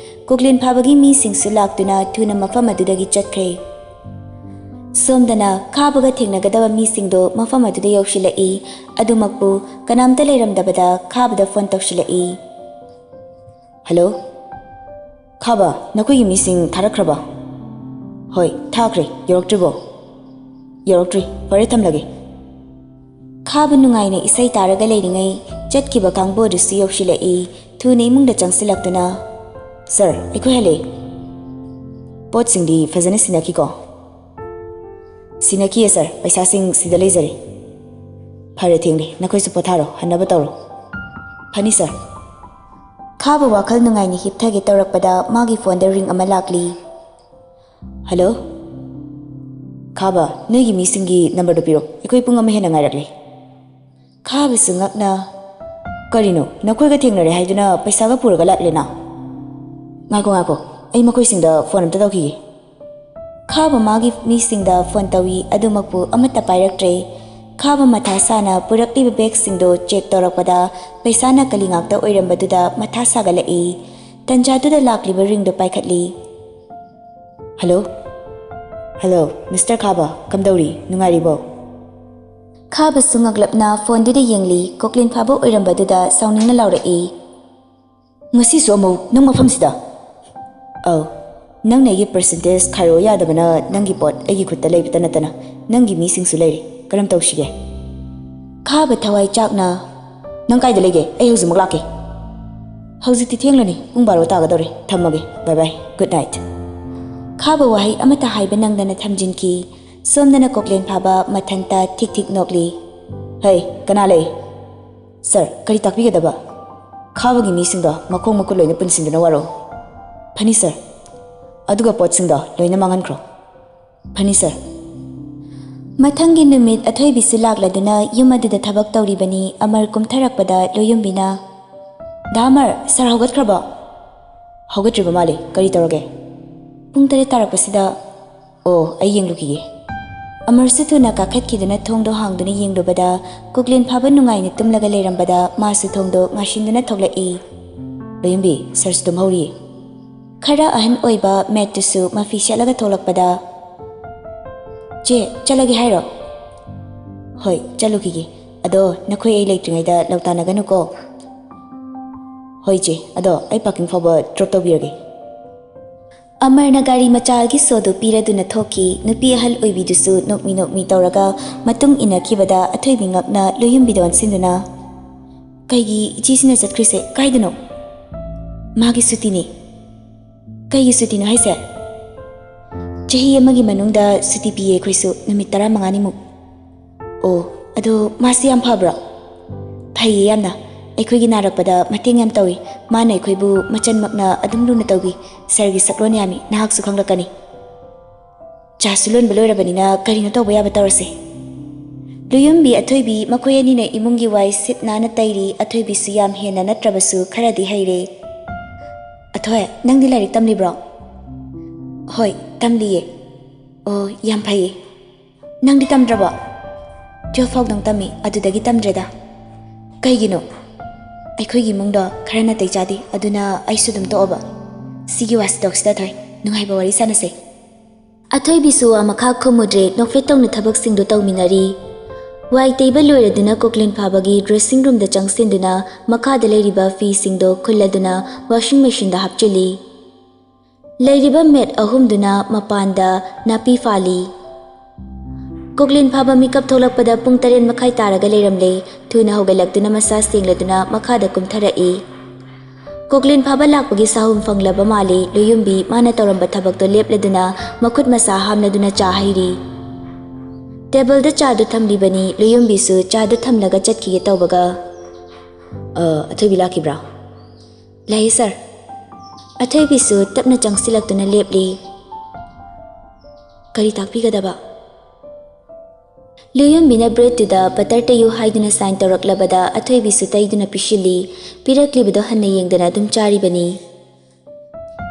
ꯀꯣꯛꯂꯦꯟ ꯐꯥꯕꯒꯤ ꯃꯤꯁꯤꯡꯁꯨ ꯂꯥꯛꯇꯨꯅ ꯊꯨꯅ ꯃꯐꯝ ꯑꯗꯨꯗꯒꯤ ꯆꯠꯈ꯭ꯔꯦ꯫ ꯁꯣꯝꯗꯅ ꯈꯥꯕꯒ ꯊꯦꯡꯅꯒꯗꯕ ꯃꯤꯁꯤꯡꯗꯣ ꯃꯐꯝ ꯑꯗꯨꯗ ꯌꯧꯁꯤꯜꯂꯛꯏ꯫ ꯑꯗꯨꯃꯛꯄꯨ ꯀꯅꯥꯝꯇ ꯂꯩꯔꯝꯗꯕꯗ ꯈꯥꯕꯗ ꯐꯣꯟ ꯇꯧꯁꯤꯜꯂꯛꯏ꯫ "ꯍꯜꯂꯣ, ꯈꯥꯕ, ꯅꯈꯣꯏꯒꯤ ꯃꯤꯁꯤꯡ ꯊꯥꯔꯛꯈ꯭ꯔꯕ?" "ꯍꯣꯏ, ꯊꯥꯈ꯭ꯔꯦ꯫ ꯌꯧꯔꯛꯇ꯭ꯔꯤꯕꯣ?" "ꯌꯧꯔꯛꯇ꯭ꯔꯤ꯫ ꯐꯔꯦ, ꯊꯝꯂꯒꯦ꯫" ꯈꯥꯕ ꯅꯨꯡꯉꯥꯏꯅ ꯏꯁꯩ ꯇꯥꯔꯒ ꯂꯩꯔꯤꯉꯩ ꯆꯠꯈꯤꯕ ꯀꯥꯡꯕꯨ ꯑꯗꯨꯁꯨ ꯌꯧꯁꯤꯜꯂꯛꯏ꯫ ꯊꯨꯅ ꯏꯃꯨꯡꯗ ꯆꯪꯁꯤꯜꯂꯛꯇꯨꯅ, "ꯁꯥꯔ, ꯑꯩꯈꯣꯏ ꯍꯜꯂꯛꯑꯦ꯫ ꯄꯣꯠꯁꯤꯡꯗꯤ ꯐꯖꯅ ꯁꯤꯟꯅꯈꯤꯀꯣ?" "ꯁꯤꯟꯅꯈꯤꯌꯦ ꯁꯥꯔ, ꯄꯩꯁꯥꯁꯤꯡ ꯁꯤꯗ ꯂꯩꯖꯔꯦ꯫" "ꯐꯔꯦ, ꯊꯦꯡꯂꯦ, ꯅꯈꯣꯏꯁꯨ ꯄꯣꯊꯥꯔꯣ, ꯍꯟꯅꯕ ꯇꯧꯔꯣ꯫" "ꯐꯅꯤ ꯁꯥꯔ꯫" ꯈꯥꯕ ꯋꯥꯈꯜ ꯅꯨꯡꯉꯥꯏꯅ ꯍꯤꯞꯊꯒꯦ ꯇꯧꯔꯛꯄꯗ ꯃꯥꯒꯤ ꯐꯣꯟꯗ ꯔꯤꯡ ꯑꯃ ꯂꯥꯛꯂꯤ꯫ "ꯍꯜꯂꯣ, ꯈꯥꯕ, ꯅꯣꯏꯒꯤ ꯃꯤꯁꯤꯡꯒꯤ ꯅꯝꯕꯔꯗꯨ ꯄꯤꯔꯣ, ꯑꯩꯈꯣꯏ ꯄꯨꯡ ꯑꯃ ꯍꯦꯟꯅ ꯉꯥꯏꯔꯛꯂꯦ꯫" ꯈꯥꯕꯁꯨ ꯉꯛꯅ, "ꯀꯔꯤꯅꯣ, ꯅꯈꯣꯏꯒ ꯊꯦꯡꯅꯔꯦ ꯍꯥꯏꯗꯨꯅ ꯄꯩꯁꯥꯒ ꯄꯨꯔꯒ ꯂꯥꯛꯂꯦꯅ?" "ꯉꯥꯏꯈꯣ, ꯉꯥꯏꯈꯣ, ꯑꯩ ꯃꯈꯣꯏꯁꯤꯡꯗ ꯐꯣꯟ ꯑꯝꯇ ꯇꯧꯈꯤꯒꯦ꯫" ꯈꯥꯕ ꯃꯥꯒꯤ ꯃꯤꯁꯤꯡꯗ ꯐꯣꯟ ꯇꯧꯏ, ꯑꯗꯨꯃꯛꯄꯨ ꯑꯃꯠꯇ ꯄꯥꯏꯔꯛꯇ꯭ꯔꯦ꯫ ꯈꯥꯕ ꯃꯊꯥ ꯁꯥꯅ ꯄꯨꯔꯛꯂꯤꯕ ꯕꯦꯒꯁꯤꯡꯗꯣ ꯆꯦꯛ ꯇꯧꯔꯛꯄꯗ ꯄꯩꯁꯥ ꯅꯀꯂꯤ ꯉꯥꯛꯇ ꯑꯣꯏꯔꯝꯕꯗꯨꯗ ꯃꯊꯥ ꯁꯥꯒꯠꯂꯛꯏ꯫ ꯇꯟꯖꯥꯗꯨꯗ ꯂꯥꯛꯂꯤꯕ ꯔꯤꯡꯗꯨ ꯄꯥꯏꯈꯠꯂꯤ꯫ "ꯍꯜꯂꯣ, ꯍꯜꯂꯣ, ꯃꯤꯁꯇꯔ ꯈꯥꯕ, ꯀꯝꯗꯧꯔꯤ? ꯅꯨꯡꯉꯥꯏꯔꯤꯕꯣ?" ꯈꯥꯕꯁꯨ ꯉꯛꯂꯞꯅ ꯐꯣꯟꯗꯨꯗ ꯌꯦꯡꯂꯤ꯫ ꯀꯣꯛꯂꯦꯟ ꯐꯥꯕ ꯑꯣꯏꯔꯝꯕꯗꯨꯗ ꯁꯥꯎꯅꯤꯡꯅ ꯂꯥꯎꯔꯛꯏ꯫ "ꯉꯁꯤꯁꯨ ꯑꯃꯨꯛ ꯅꯪ ꯃꯐꯝꯁꯤꯗ?" "ꯑꯧ, ꯅꯪꯅ ꯑꯩꯒꯤ ꯄꯔꯁꯦꯟꯇꯦꯖ ꯈꯥꯏꯔꯛꯑꯣ ꯌꯥꯗꯕꯅ ꯅꯪꯒꯤ ꯄꯣꯠ ꯑꯩꯒꯤ ꯈꯨꯠꯇ ꯂꯩꯕꯇ ꯅꯠꯇꯅ ꯅꯪꯒꯤ ꯃꯤꯁꯤꯡꯁꯨ ꯂꯩꯔꯤ꯫ ꯀꯔꯝ ꯇꯧꯁꯤꯒꯦ? ꯈꯥꯕ ꯊꯋꯥꯏ ꯆꯥꯛꯅ, "ꯅꯪ ꯀꯥꯏꯗ ꯂꯩꯒꯦ? ꯑꯩ ꯍꯧꯖꯤꯛꯃꯛ ꯂꯥꯛꯀꯦ꯫" "ꯍꯧꯖꯤꯛꯇꯤ ꯊꯦꯡꯂꯅꯤ, ꯄꯨꯡ ꯕꯥꯔꯣ ꯇꯥꯒꯗꯧꯔꯦ꯫ ꯊꯝꯃꯒꯦ, ꯕꯥꯏ ꯕꯥꯏ, ꯒꯨꯗ ꯅꯥꯏꯠ꯫" ꯈꯥꯕ ꯋꯥꯍꯩ ꯑꯃꯠꯇ ꯍꯥꯏꯕ ꯅꯪꯗꯅ ꯊꯝꯖꯤꯟꯈꯤ꯫ ꯁꯣꯝꯗꯅ ꯀꯣꯛꯂꯦꯟ ꯐꯥꯕ ꯃꯊꯟꯇ ꯊꯤꯛ ꯊꯤꯛ ꯅꯣꯛꯂꯤ꯫ "ꯍꯩ, ꯀꯅꯥ ꯂꯩ?" "ꯁꯔ, ꯀꯔꯤ ꯇꯥꯛꯄꯤꯒꯗꯕ?" "ꯈꯥꯕꯒꯤ ꯃꯤꯁꯤꯡꯗꯣ ꯃꯈꯣꯡ ꯃꯈꯨꯠ ꯂꯣꯏꯅ ꯄꯨꯟꯁꯤꯟꯗꯨꯅ ꯋꯥꯔꯛꯑꯣ꯫" "ꯐꯅꯤ ꯁꯔ꯫ ꯑꯗꯨꯒ ꯄꯣꯠꯁꯤꯡꯗꯣ ꯂꯣꯏꯅ ꯃꯥꯡꯍꯟꯈ꯭ꯔꯣ꯫" "ꯐꯅꯤ ꯁꯔ꯫" ꯃꯊꯪꯒꯤ ꯅꯨꯃꯤꯠ ꯑꯊꯣꯏꯕꯤꯁꯨ ꯂꯥꯛꯂꯗꯨꯅ ꯌꯨꯝ ꯑꯗꯨꯗ ꯊꯕꯛ ꯇꯧꯔꯤꯕꯅꯤ꯫ ꯑꯃꯔ ꯀꯨꯝꯊꯔꯛꯄꯗ ꯂꯣꯌꯨꯝꯕꯤꯅ, "ꯗꯥ ꯑꯃꯔ, ꯁꯔ ꯍꯧꯒꯠꯈ꯭ꯔꯕꯣ?" "ꯍꯧꯒꯠꯇ꯭ꯔꯤꯕ ꯃꯥꯜꯂꯤ꯫ ꯀꯔꯤ ꯇꯧꯔꯒꯦ?" "ꯄꯨꯡ ꯇꯔꯦꯠ ꯇꯥꯔꯛꯄꯁꯤꯗ꯫" "ꯑꯣ, ꯑꯩ ꯌꯦꯡꯂꯨꯈꯤꯒꯦ꯫" ꯑꯃꯔꯁꯨ ꯊꯨꯅ ꯀꯥꯈꯠꯈꯤꯗꯨꯅ ꯊꯣꯡꯗꯣ ꯍꯥꯡꯗꯨꯅ ꯌꯦꯡꯂꯨꯕꯗ ꯀꯣꯛꯂꯦꯟ ꯐꯥꯕ ꯅꯨꯡꯉꯥꯏꯅ ꯇꯨꯝꯂꯒ ꯂꯩꯔꯝꯕꯗ ꯃꯥꯁꯨ ꯊꯣꯡꯗꯣ ꯉꯥꯁꯤꯟꯗꯨꯅ ꯊꯣꯛꯂꯛꯏ꯫ "ꯂꯣꯌꯨꯝꯕꯤ, ꯁꯔꯁꯨ ꯇꯨꯝꯍꯧꯔꯤ꯫" ꯈꯔ ꯑꯍꯟ ꯑꯣꯏꯕ ꯃꯦꯠꯇꯨꯁꯨ ꯃꯐꯤ ꯁꯦꯠꯂꯒ ꯊꯣꯛꯂꯛꯄꯗ, "ꯆꯦ, ꯆꯠꯂꯒꯦ ꯍꯥꯏꯔꯣ?" "ꯍꯣꯏ, ꯆꯠꯂꯨꯈꯤꯒꯦ꯫ ꯑꯗꯣ ꯅꯈꯣꯏ ꯑꯩ ꯂꯩꯇ꯭ꯔꯤꯉꯩꯗ ꯂꯧꯇꯥꯟꯅꯒꯅꯨꯀꯣ꯫" "ꯍꯣꯏ ꯆꯦ, ꯑꯗꯣ ꯑꯩ ꯄꯥꯔꯀꯤꯡ ꯐꯥꯎꯕ ꯗ꯭ꯔꯣꯞ ꯇꯧꯕꯤꯔꯒꯦ꯫" ꯑꯃꯔꯅ ꯒꯥꯔꯤ ꯃꯆꯥꯒꯤ ꯁꯣꯗꯨ ꯄꯤꯔꯗꯨꯅ ꯊꯣꯛꯈꯤ꯫ ꯅꯨꯄꯤ ꯑꯍꯜ ꯑꯣꯏꯕꯤꯗꯨꯁꯨ ꯅꯣꯛꯃꯤ ꯅꯣꯛꯃꯤ ꯇꯧꯔꯒ ꯃꯇꯨꯡ ꯏꯟꯅꯈꯤꯕꯗ ꯑꯊꯣꯏꯕꯤ ꯉꯛꯅ ꯂꯣꯌꯨꯝꯕꯤꯗ ꯑꯣꯟꯁꯤꯟꯗꯨꯅ, "ꯀꯩꯒꯤ ꯏꯆꯦꯁꯤꯅ ꯆꯠꯈ꯭ꯔꯤꯁꯦ? ꯀꯥꯏꯗꯅꯣ?" "ꯃꯥꯒꯤ ꯁꯨꯇꯤꯅꯤ꯫" "ꯀꯩꯒꯤ ꯁꯨꯇꯤꯅꯣ ꯍꯥꯏꯁꯦ?" "ꯆꯍꯤ ꯑꯃꯒꯤ ꯃꯅꯨꯡꯗ ꯁꯨꯇꯤ ꯄꯤꯌꯦ ꯑꯩꯈꯣꯏꯁꯨ, ꯅꯨꯃꯤꯠ ꯇꯔꯥꯃꯉꯥꯅꯤꯃꯨꯛ꯫" "ꯑꯣ, ꯑꯗꯣ ꯃꯥꯁꯤ ꯌꯥꯝ ꯐꯕ꯭ꯔꯣ?" "ꯐꯩꯌꯦ ꯌꯥꯝꯅ꯫ ꯑꯩꯈꯣꯏꯒꯤ ꯅꯥꯔꯛꯄꯗ ꯃꯇꯦꯡ ꯌꯥꯝ ꯇꯧꯏ꯫ ꯃꯥꯅ ꯑꯩꯈꯣꯏꯕꯨ ꯃꯆꯟꯃꯛꯅ ꯑꯗꯨꯝ ꯂꯨꯅ ꯇꯧꯕꯤ꯫ ꯁꯥꯔꯒꯤ ꯁꯛꯂꯣꯟ ꯌꯥꯝꯃꯤ, ꯅꯍꯥꯛꯁꯨ ꯈꯪꯂꯛꯀꯅꯤ꯫" "ꯆꯥꯁꯨ ꯂꯣꯟꯕ ꯂꯣꯏꯔꯕꯅꯤꯅ ꯀꯔꯤꯅꯣ ꯇꯧꯕ ꯌꯥꯕ ꯇꯧꯔꯁꯦ꯫" ꯂꯨꯌꯨꯝꯕꯤ ꯑꯊꯣꯏꯕꯤ ꯃꯈꯣꯏ ꯑꯅꯤꯅ ꯏꯃꯨꯡꯒꯤ ꯋꯥꯏ ꯁꯤꯠ ꯅꯥꯟꯅ ꯇꯩꯔꯤ꯫ ꯑꯊꯣꯏꯕꯤꯁꯨ ꯌꯥꯝ ꯍꯦꯟꯅ ꯅꯠꯇ꯭ꯔꯕꯁꯨ ꯈꯔꯗꯤ ꯍꯩꯔꯦ꯫ "ꯑꯊꯣꯏ, ꯅꯪꯗꯤ ꯂꯥꯏꯔꯤꯛ ꯇꯝꯂꯤꯕ꯭ꯔꯣ?" "ꯍꯣꯏ, ꯇꯝꯂꯤꯌꯦ꯫" "ꯑꯣ, ꯌꯥꯝ ꯐꯩꯌꯦ꯫ ꯅꯪꯗꯤ ꯇꯝꯗ꯭ꯔꯕꯣ?" "ꯇꯨꯌꯦꯜꯐ ꯐꯥꯎꯗꯪ ꯇꯝꯃꯤ, ꯑꯗꯨꯗꯒꯤ ꯇꯝꯗ꯭ꯔꯦꯗ꯫" "ꯀꯩꯒꯤꯅꯣ?" "ꯑꯩꯈꯣꯏꯒꯤ ꯏꯃꯨꯡꯗꯣ ꯈꯔ ꯅꯥꯇꯩ ꯆꯥꯗꯦ, ꯑꯗꯨꯅ ꯑꯩꯁꯨ ꯑꯗꯨꯝ ꯇꯣꯛꯑꯕ꯫" "ꯁꯤꯒꯤ ꯋꯥꯁꯤ ꯇꯣꯛꯁꯤꯗ, ꯊꯣꯏ, ꯅꯨꯡꯉꯥꯏꯕ ꯋꯥꯔꯤ ꯁꯥꯟꯅꯁꯦ꯫" ꯑꯊꯣꯏꯕꯤꯁꯨ ꯋꯥ ꯃꯈꯥ ꯈꯨꯝꯃꯨꯗ꯭ꯔꯦ, ꯅꯣꯛꯐꯦꯠ ꯇꯧꯅ ꯊꯕꯛꯁꯤꯡꯗꯨ ꯇꯧꯃꯤꯟꯅꯔꯤ꯫ ꯋꯥꯏ ꯇꯩꯕ ꯂꯣꯏꯔꯗꯨꯅ ꯀꯣꯛꯂꯦꯟ ꯐꯥꯕꯒꯤ ꯗ꯭ꯔꯦꯁꯤꯡ ꯔꯨꯝꯗ ꯆꯪꯁꯤꯟꯗꯨꯅ ꯃꯈꯥꯗ ꯂꯩꯔꯤꯕ ꯐꯤꯁꯤꯡꯗꯣ ꯈꯨꯜꯂꯗꯨꯅ ꯋꯥꯁꯤꯡ ꯃꯦꯁꯤꯟꯗ ꯍꯥꯞꯆꯤꯜꯂꯤ꯫ ꯂꯩꯔꯤꯕ ꯃꯦꯠ ꯑꯍꯨꯝꯗꯨꯅ ꯃꯄꯥꯟꯗ ꯅꯥꯄꯤ ꯐꯥꯜꯂꯤ꯫ ꯀꯣꯛꯂꯦꯟ ꯐꯥꯕ ꯃꯤꯀꯞ ꯊꯣꯛꯂꯛꯄꯗ ꯄꯨꯡ ꯇꯔꯦꯠ ꯃꯈꯥꯏ ꯇꯥꯔꯒ ꯂꯩꯔꯝꯂꯦ꯫ ꯊꯨꯅ ꯍꯧꯒꯠꯂꯛꯇꯨꯅ ꯃꯁꯥ ꯁꯦꯡꯂꯗꯨꯅ ꯃꯈꯥꯗ ꯀꯨꯝꯊꯔꯛꯏ꯫ ꯀꯣꯛꯂꯦꯟ ꯐꯥꯕ ꯂꯥꯛꯄꯒꯤ ꯁꯥꯍꯨꯝ ꯐꯪꯂꯕ ꯃꯥꯜꯂꯤ꯫ ꯂꯨꯌꯨꯝꯕꯤ ꯃꯥꯅ ꯇꯧꯔꯝꯕ ꯊꯕꯛꯇꯣ ꯂꯦꯞꯂꯗꯨꯅ ꯃꯈꯨꯠ ꯃꯁꯥ ꯍꯥꯝꯂꯗꯨꯅ ꯆꯥ ꯍꯩꯔꯤ꯫ ꯇꯦꯕꯜꯗ ꯆꯥꯗꯨ ꯊꯝꯂꯤꯕꯅꯤ꯫ ꯂꯨꯌꯨꯝꯕꯤꯁꯨ ꯆꯥꯗꯨ ꯊꯝꯂꯒ ꯆꯠꯈꯤꯒꯦ ꯇꯧꯕꯒ, "ꯑ, ꯑꯊꯣꯏꯕꯤ ꯂꯥꯛꯈꯤꯕ꯭ꯔꯥ?" "ꯂꯥꯛꯏ, ꯁꯥꯔ꯫" ꯑꯊꯣꯏꯕꯤꯁꯨ ꯇꯞꯅ ꯆꯪꯁꯤꯜꯂꯛꯇꯨꯅ ꯂꯦꯞꯂꯤ꯫ "ꯀꯔꯤ ꯇꯥꯛꯄꯤꯒꯗꯕ?" ꯂꯨꯌꯨꯝꯕꯤꯅ ꯕ꯭ꯔꯦꯗꯇꯨꯗ ꯕꯇꯔ ꯇꯩꯌꯨ ꯍꯥꯏꯗꯨꯅ ꯁꯥꯏꯟ ꯇꯧꯔꯛꯂꯕꯗ ꯑꯊꯣꯏꯕꯤꯁꯨ ꯇꯩꯗꯨꯅ ꯄꯤꯁꯤꯜꯂꯤ꯫ ꯄꯤꯔꯛꯂꯤꯕꯗꯣ ꯍꯟꯅ ꯌꯦꯡꯗꯅ ꯑꯗꯨꯝ ꯆꯥꯔꯤꯕꯅꯤ꯫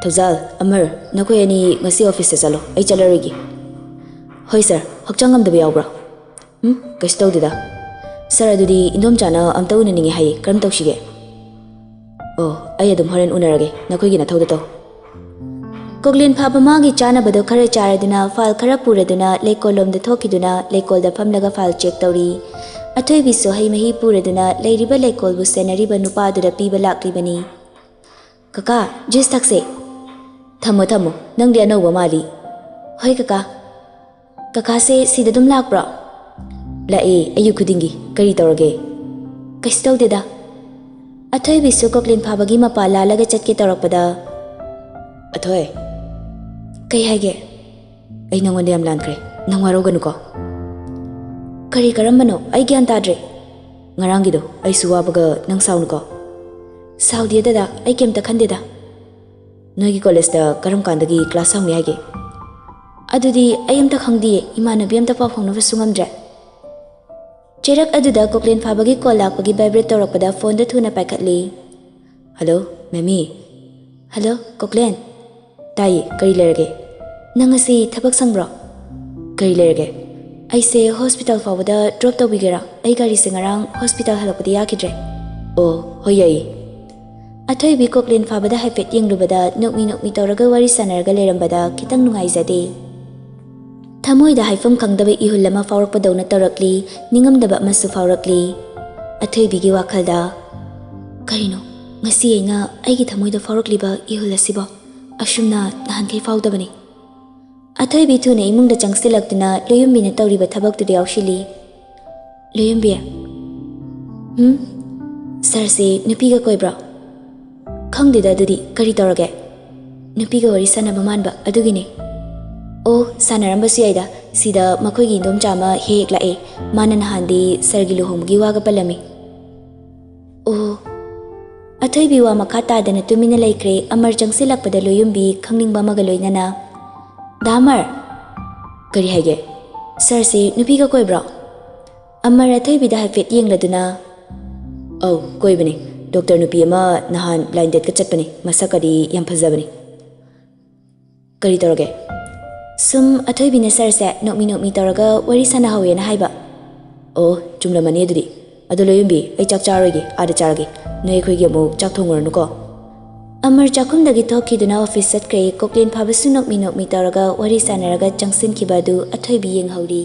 "ꯊꯧꯖꯥꯜ, ꯑꯃꯔ, ꯅꯈꯣꯏ ꯑꯅꯤ ꯉꯁꯤ ꯑꯣꯐꯤꯁꯇ ꯆꯠꯂꯣ, ꯑꯩ ꯆꯠꯂꯔꯣꯏꯒꯦ꯫" "ꯍꯣꯏ ꯁꯥꯔ, ꯍꯛꯆꯥꯡ ꯉꯝꯗꯕ ꯌꯥꯎꯕ꯭ꯔꯥ?" "ꯎꯝ, ꯀꯩꯁꯨ ꯇꯧꯗꯦꯗ꯫" "ꯁꯥꯔ, ꯑꯗꯨꯗꯤ ꯏꯟꯗꯣꯝꯆꯥꯅ ꯑꯝꯇ ꯎꯅꯅꯤꯡꯉꯦ ꯍꯥꯏꯌꯦ, ꯀꯔꯝ ꯇꯧꯁꯤꯒꯦ?" "ꯑꯣ, ꯑꯩ ꯑꯗꯨꯝ ꯍꯣꯔꯦꯟ ꯎꯅꯔꯒꯦ, ꯅꯈꯣꯏꯒꯤ ꯅꯊꯧꯗ ꯇꯧ꯫" ꯀꯣꯛꯂꯦꯟ ꯐꯥꯕ ꯃꯥꯒꯤ ꯆꯥꯅꯕꯗꯣ ꯈꯔ ꯆꯥꯔꯗꯨꯅ ꯐꯥꯏꯜ ꯈꯔ ꯄꯨꯔꯗꯨꯅ ꯂꯩꯀꯣꯜꯂꯣꯝꯗ ꯊꯣꯛꯈꯤꯗꯨꯅ ꯂꯩꯀꯣꯜꯗ ꯐꯝꯂꯒ ꯐꯥꯏꯜ ꯆꯦꯛ ꯇꯧꯔꯤ꯫ ꯑꯊꯣꯏꯕꯤꯁꯨ ꯍꯩ ꯃꯍꯤ ꯄꯨꯔꯗꯨꯅ ꯂꯩꯔꯤꯕ ꯂꯩꯀꯣꯜꯕꯨ ꯁꯦꯟꯅꯔꯤꯕ ꯅꯨꯄꯥꯗꯨꯗ ꯄꯤꯕ ꯂꯥꯛꯂꯤꯕꯅꯤ꯫ "ꯀꯀꯥ, ꯖꯨꯁ ꯊꯛꯁꯦ꯫" "ꯊꯝꯃꯣ, ꯊꯝꯃꯣ, ꯅꯪꯗꯤ ꯑꯅꯧꯕ ꯃꯥꯜꯂꯤ꯫" "ꯍꯣꯏ ꯀꯀꯥ꯫" "ꯀꯀꯥꯁꯦ ꯁꯤꯗ ꯑꯗꯨꯝ ꯂꯥꯛꯄ꯭ꯔꯣ?" "ꯂꯥꯛꯑꯦ, ꯑꯌꯨꯛ ꯈꯨꯗꯤꯡꯒꯤ꯫ ꯀꯔꯤ ꯇꯧꯔꯒꯦ?" "ꯀꯩꯁꯨ ꯇꯧꯗꯦꯗ꯫" ꯑꯊꯣꯏꯕꯤꯁꯨ ꯀꯣꯛꯂꯦꯟ ꯐꯥꯕꯒꯤ ꯃꯄꯥ ꯂꯥꯜꯂꯒ ꯆꯠꯀꯦ ꯇꯧꯔꯛꯄꯗ, "ꯑꯊꯣꯏ꯫" "ꯀꯩ ꯍꯥꯏꯒꯦ?" "ꯑꯩ ꯅꯪꯉꯣꯟꯗ ꯌꯥꯝ ꯂꯥꯟꯈ꯭ꯔꯦ, ꯅꯪ ꯋꯥꯔꯧꯒꯅꯨꯀꯣ꯫" "ꯀꯔꯤ ꯀꯔꯝꯕꯅꯣ? ꯑꯩ ꯒ꯭ꯌꯥꯟ ꯇꯥꯗ꯭ꯔꯦ꯫" "ꯉꯔꯥꯡꯒꯤꯗꯣ ꯑꯩꯁꯨ ꯋꯥꯕꯒ ꯅꯪ ꯁꯥꯎꯅꯨꯀꯣ꯫" "ꯁꯥꯎꯗꯦ ꯗꯗꯥ, ꯑꯩ ꯀꯩꯝꯇ ꯈꯟꯗꯦꯗ꯫" "ꯅꯣꯏꯒꯤ ꯀꯣꯂꯦꯖꯇ ꯀꯔꯝ ꯀꯥꯟꯗꯒꯤ ꯀ꯭ꯂꯥꯁ ꯍꯧꯅꯤ ꯍꯥꯏꯒꯦ?" "ꯑꯗꯨꯗꯤ ꯑꯩ ꯑꯝꯇ ꯈꯪꯗꯤꯌꯦ, ꯏꯃꯥꯟꯅꯕꯤ ꯑꯝꯇ ꯄꯥꯎ ꯐꯥꯎꯅꯕꯁꯨ ꯉꯝꯗ꯭ꯔꯦ꯫" ꯆꯩꯔꯛ ꯑꯗꯨꯗ ꯀꯣꯛꯂꯦꯟ ꯐꯥꯕꯒꯤ ꯀꯣꯜ ꯂꯥꯛꯄꯒꯤ ꯚꯥꯏꯕ꯭ꯔꯦꯠ ꯇꯧꯔꯛꯄꯗ ꯐꯣꯟꯗꯣ ꯊꯨꯅ ꯄꯥꯏꯈꯠꯂꯤ꯫ "ꯍꯜꯂꯣ, ꯃꯦꯃꯤ꯫" "ꯍꯜꯂꯣ, ꯀꯣꯛꯂꯦꯟ꯫" "ꯇꯥꯏꯌꯦ, ꯀꯔꯤ ꯂꯩꯔꯒꯦ?" "ꯅꯪ ꯉꯁꯤ ꯊꯕꯛ ꯁꯪꯕ꯭ꯔꯣ?" "ꯀꯔꯤ ꯂꯩꯔꯒꯦ?" "ꯑꯩꯁꯦ ꯍꯣꯁꯄꯤꯇꯥꯜ ꯐꯥꯎꯕꯗ ꯗ꯭ꯔꯣꯞ ꯇꯧꯕꯤꯒꯦꯔꯥ? ꯑꯩ ꯒꯥꯔꯤꯁꯦ ꯉꯔꯥꯡ ꯍꯣꯁꯄꯤꯇꯥꯜ ꯍꯜꯂꯛꯄꯗ ꯌꯥꯈꯤꯗ꯭ꯔꯦ꯫" "ꯑꯣ, ꯍꯣꯏ, ꯌꯥꯏꯌꯦ꯫" ꯑꯊꯣꯏꯕꯤ ꯀꯣꯛꯂꯦꯟ ꯐꯥꯕꯗ ꯍꯥꯏꯐꯦꯠ ꯌꯦꯡꯂꯨꯕꯗ ꯅꯣꯛꯃꯤ ꯅꯣꯛꯃꯤ ꯇꯧꯔꯒ ꯋꯥꯔꯤ ꯁꯥꯟꯅꯔꯒ ꯂꯩꯔꯝꯕꯗ ꯈꯤꯇꯪ ꯅꯨꯡꯉꯥꯏꯖꯗꯦ꯫ ꯊꯃꯣꯏꯗ ꯍꯥꯏꯐꯝ ꯈꯪꯗꯕ ꯏꯍꯨꯜ ꯑꯃ ꯐꯥꯎꯔꯛꯄꯗꯧꯅ ꯇꯧꯔꯛꯂꯤ, ꯅꯤꯡꯉꯝꯗꯕ ꯑꯃꯁꯨ ꯐꯥꯎꯔꯛꯂꯤ꯫ ꯑꯊꯣꯏꯕꯤꯒꯤ ꯋꯥꯈꯜꯗ, "ꯀꯔꯤꯅꯣ ꯉꯁꯤ ꯑꯩꯅ ꯑꯩꯒꯤ ꯊꯃꯣꯏꯗ ꯐꯥꯎꯔꯛꯂꯤꯕ ꯏꯍꯨꯜ ꯑꯁꯤꯕꯣ? ꯑꯁꯨꯝꯅ ꯅꯍꯥꯟꯈꯩ ꯐꯥꯎꯗꯕꯅꯤ꯫ ꯑꯊꯣꯏꯕꯤ ꯊꯨꯅ ꯏꯃꯨꯡꯗ ꯆꯪꯁꯤꯜꯂꯛꯇꯨꯅ ꯂꯣꯌꯨꯝꯕꯤꯅ ꯇꯧꯔꯤꯕ ꯊꯕꯛꯇꯨꯗ ꯌꯥꯎꯁꯤꯜꯂꯤ꯫ ꯂꯣꯌꯨꯝꯕꯤ꯫ ꯎꯝ? ꯁꯥꯔꯁꯦ ꯅꯨꯄꯤꯒ ꯀꯣꯏꯕ꯭ꯔꯣ? ꯈꯪꯗꯦꯗ ꯑꯗꯨꯗꯤ, ꯀꯔꯤ ꯇꯧꯔꯒꯦ? ꯅꯨꯄꯤꯒ ꯋꯥꯔꯤ ꯁꯥꯟꯅꯕ ꯃꯥꯟꯕ ꯑꯗꯨꯒꯤꯅꯦ꯫ ꯑꯣ, ꯁꯥꯟꯅꯔꯝꯕꯁꯨ ꯌꯥꯏꯗ, ꯁꯤꯗ ꯃꯈꯣꯏꯒꯤ ꯏꯟꯗꯣꯝꯆꯥ ꯑꯃ ꯍꯦꯛ ꯍꯦꯛ ꯂꯥꯛꯑꯦ, ꯃꯥꯅ ꯅꯍꯥꯟꯗꯤ ꯁꯥꯔꯒꯤ ꯂꯨꯍꯣꯡꯕꯒꯤ ꯋꯥꯒ ꯄꯜꯂꯝꯃꯤ꯫ ꯑꯣ꯫ ꯑꯊꯣꯏꯕꯤ ꯋꯥ ꯃꯈꯥ ꯇꯥꯗꯅ ꯇꯨꯃꯤꯟꯅ ꯂꯩꯈ꯭ꯔꯦ꯫ ꯑꯃꯔ ꯆꯪꯁꯤꯜꯂꯛꯄꯗ ꯂꯣꯌꯨꯝꯕꯤ ꯈꯪꯅꯤꯡꯕ ꯑꯃꯒ ꯂꯣꯏꯅꯅ, "ꯗꯥ ꯑꯃꯔ!" "ꯀꯔꯤ ꯍꯥꯏꯒꯦ?" "ꯁꯥꯔꯁꯦ ꯅꯨꯄꯤꯒ ꯀꯣꯏꯕ꯭ꯔꯣ?" ꯑꯃꯔ ꯑꯊꯣꯏꯕꯤꯗ ꯍꯥꯏꯐꯦꯠ ꯌꯦꯡꯂꯗꯨꯅ, "ꯑꯧ, ꯀꯣꯏꯕꯅꯤ꯫ ꯗꯣꯛꯇꯔ ꯅꯨꯄꯤ ꯑꯃ ꯅꯍꯥꯟ blind date ꯀ ꯆꯠꯄꯅꯤ꯫ ꯃꯁꯛꯀꯗꯤ ꯌꯥꯝ ꯐꯖꯕꯅꯤ꯫" "ꯀꯔꯤ ꯇꯧꯔꯒꯦ?" "ꯁꯨꯝ ꯑꯊꯣꯏꯕꯤꯅ ꯁꯥꯔꯁꯦ ꯅꯣꯛꯃꯤ ꯅꯣꯛꯃꯤ ꯇꯧꯔꯒ ꯋꯥꯔꯤ ꯁꯥꯟꯅꯍꯧꯋꯦꯅ ꯍꯥꯏꯕ꯫" "ꯑꯣ, ꯆꯨꯝꯂꯝꯃꯅꯤ ꯑꯗꯨꯗꯤ꯫ ꯑꯗꯣ ꯂꯣꯌꯨꯝꯕꯤ, ꯑꯩ ꯆꯥꯛ ꯆꯥꯔꯣꯏꯒꯦ, ꯑꯥꯗ ꯆꯥꯔꯒꯦ꯫ ꯅꯣꯏ ꯑꯩꯈꯣꯏꯒꯤ ꯑꯃꯨꯛ ꯆꯥꯛ ꯊꯣꯡꯉꯨꯔꯅꯨꯀꯣ꯫" ꯑꯃꯔ ꯆꯥꯛꯈꯨꯝꯗꯒꯤ ꯊꯣꯛꯈꯤꯗꯨꯅ ꯑꯣꯐꯤꯁ ꯆꯠꯈ꯭ꯔꯦ꯫ ꯀꯣꯛꯂꯦꯟ ꯐꯥꯕꯁꯨ ꯅꯣꯛꯃꯤ ꯅꯣꯛꯃꯤ ꯇꯧꯔꯒ ꯋꯥꯔꯤ ꯁꯥꯟꯅꯔꯒ ꯆꯪꯁꯤꯟꯈꯤꯕ ꯑꯗꯨ ꯑꯊꯣꯏꯕꯤ ꯌꯦꯡꯍꯧꯔꯤ꯫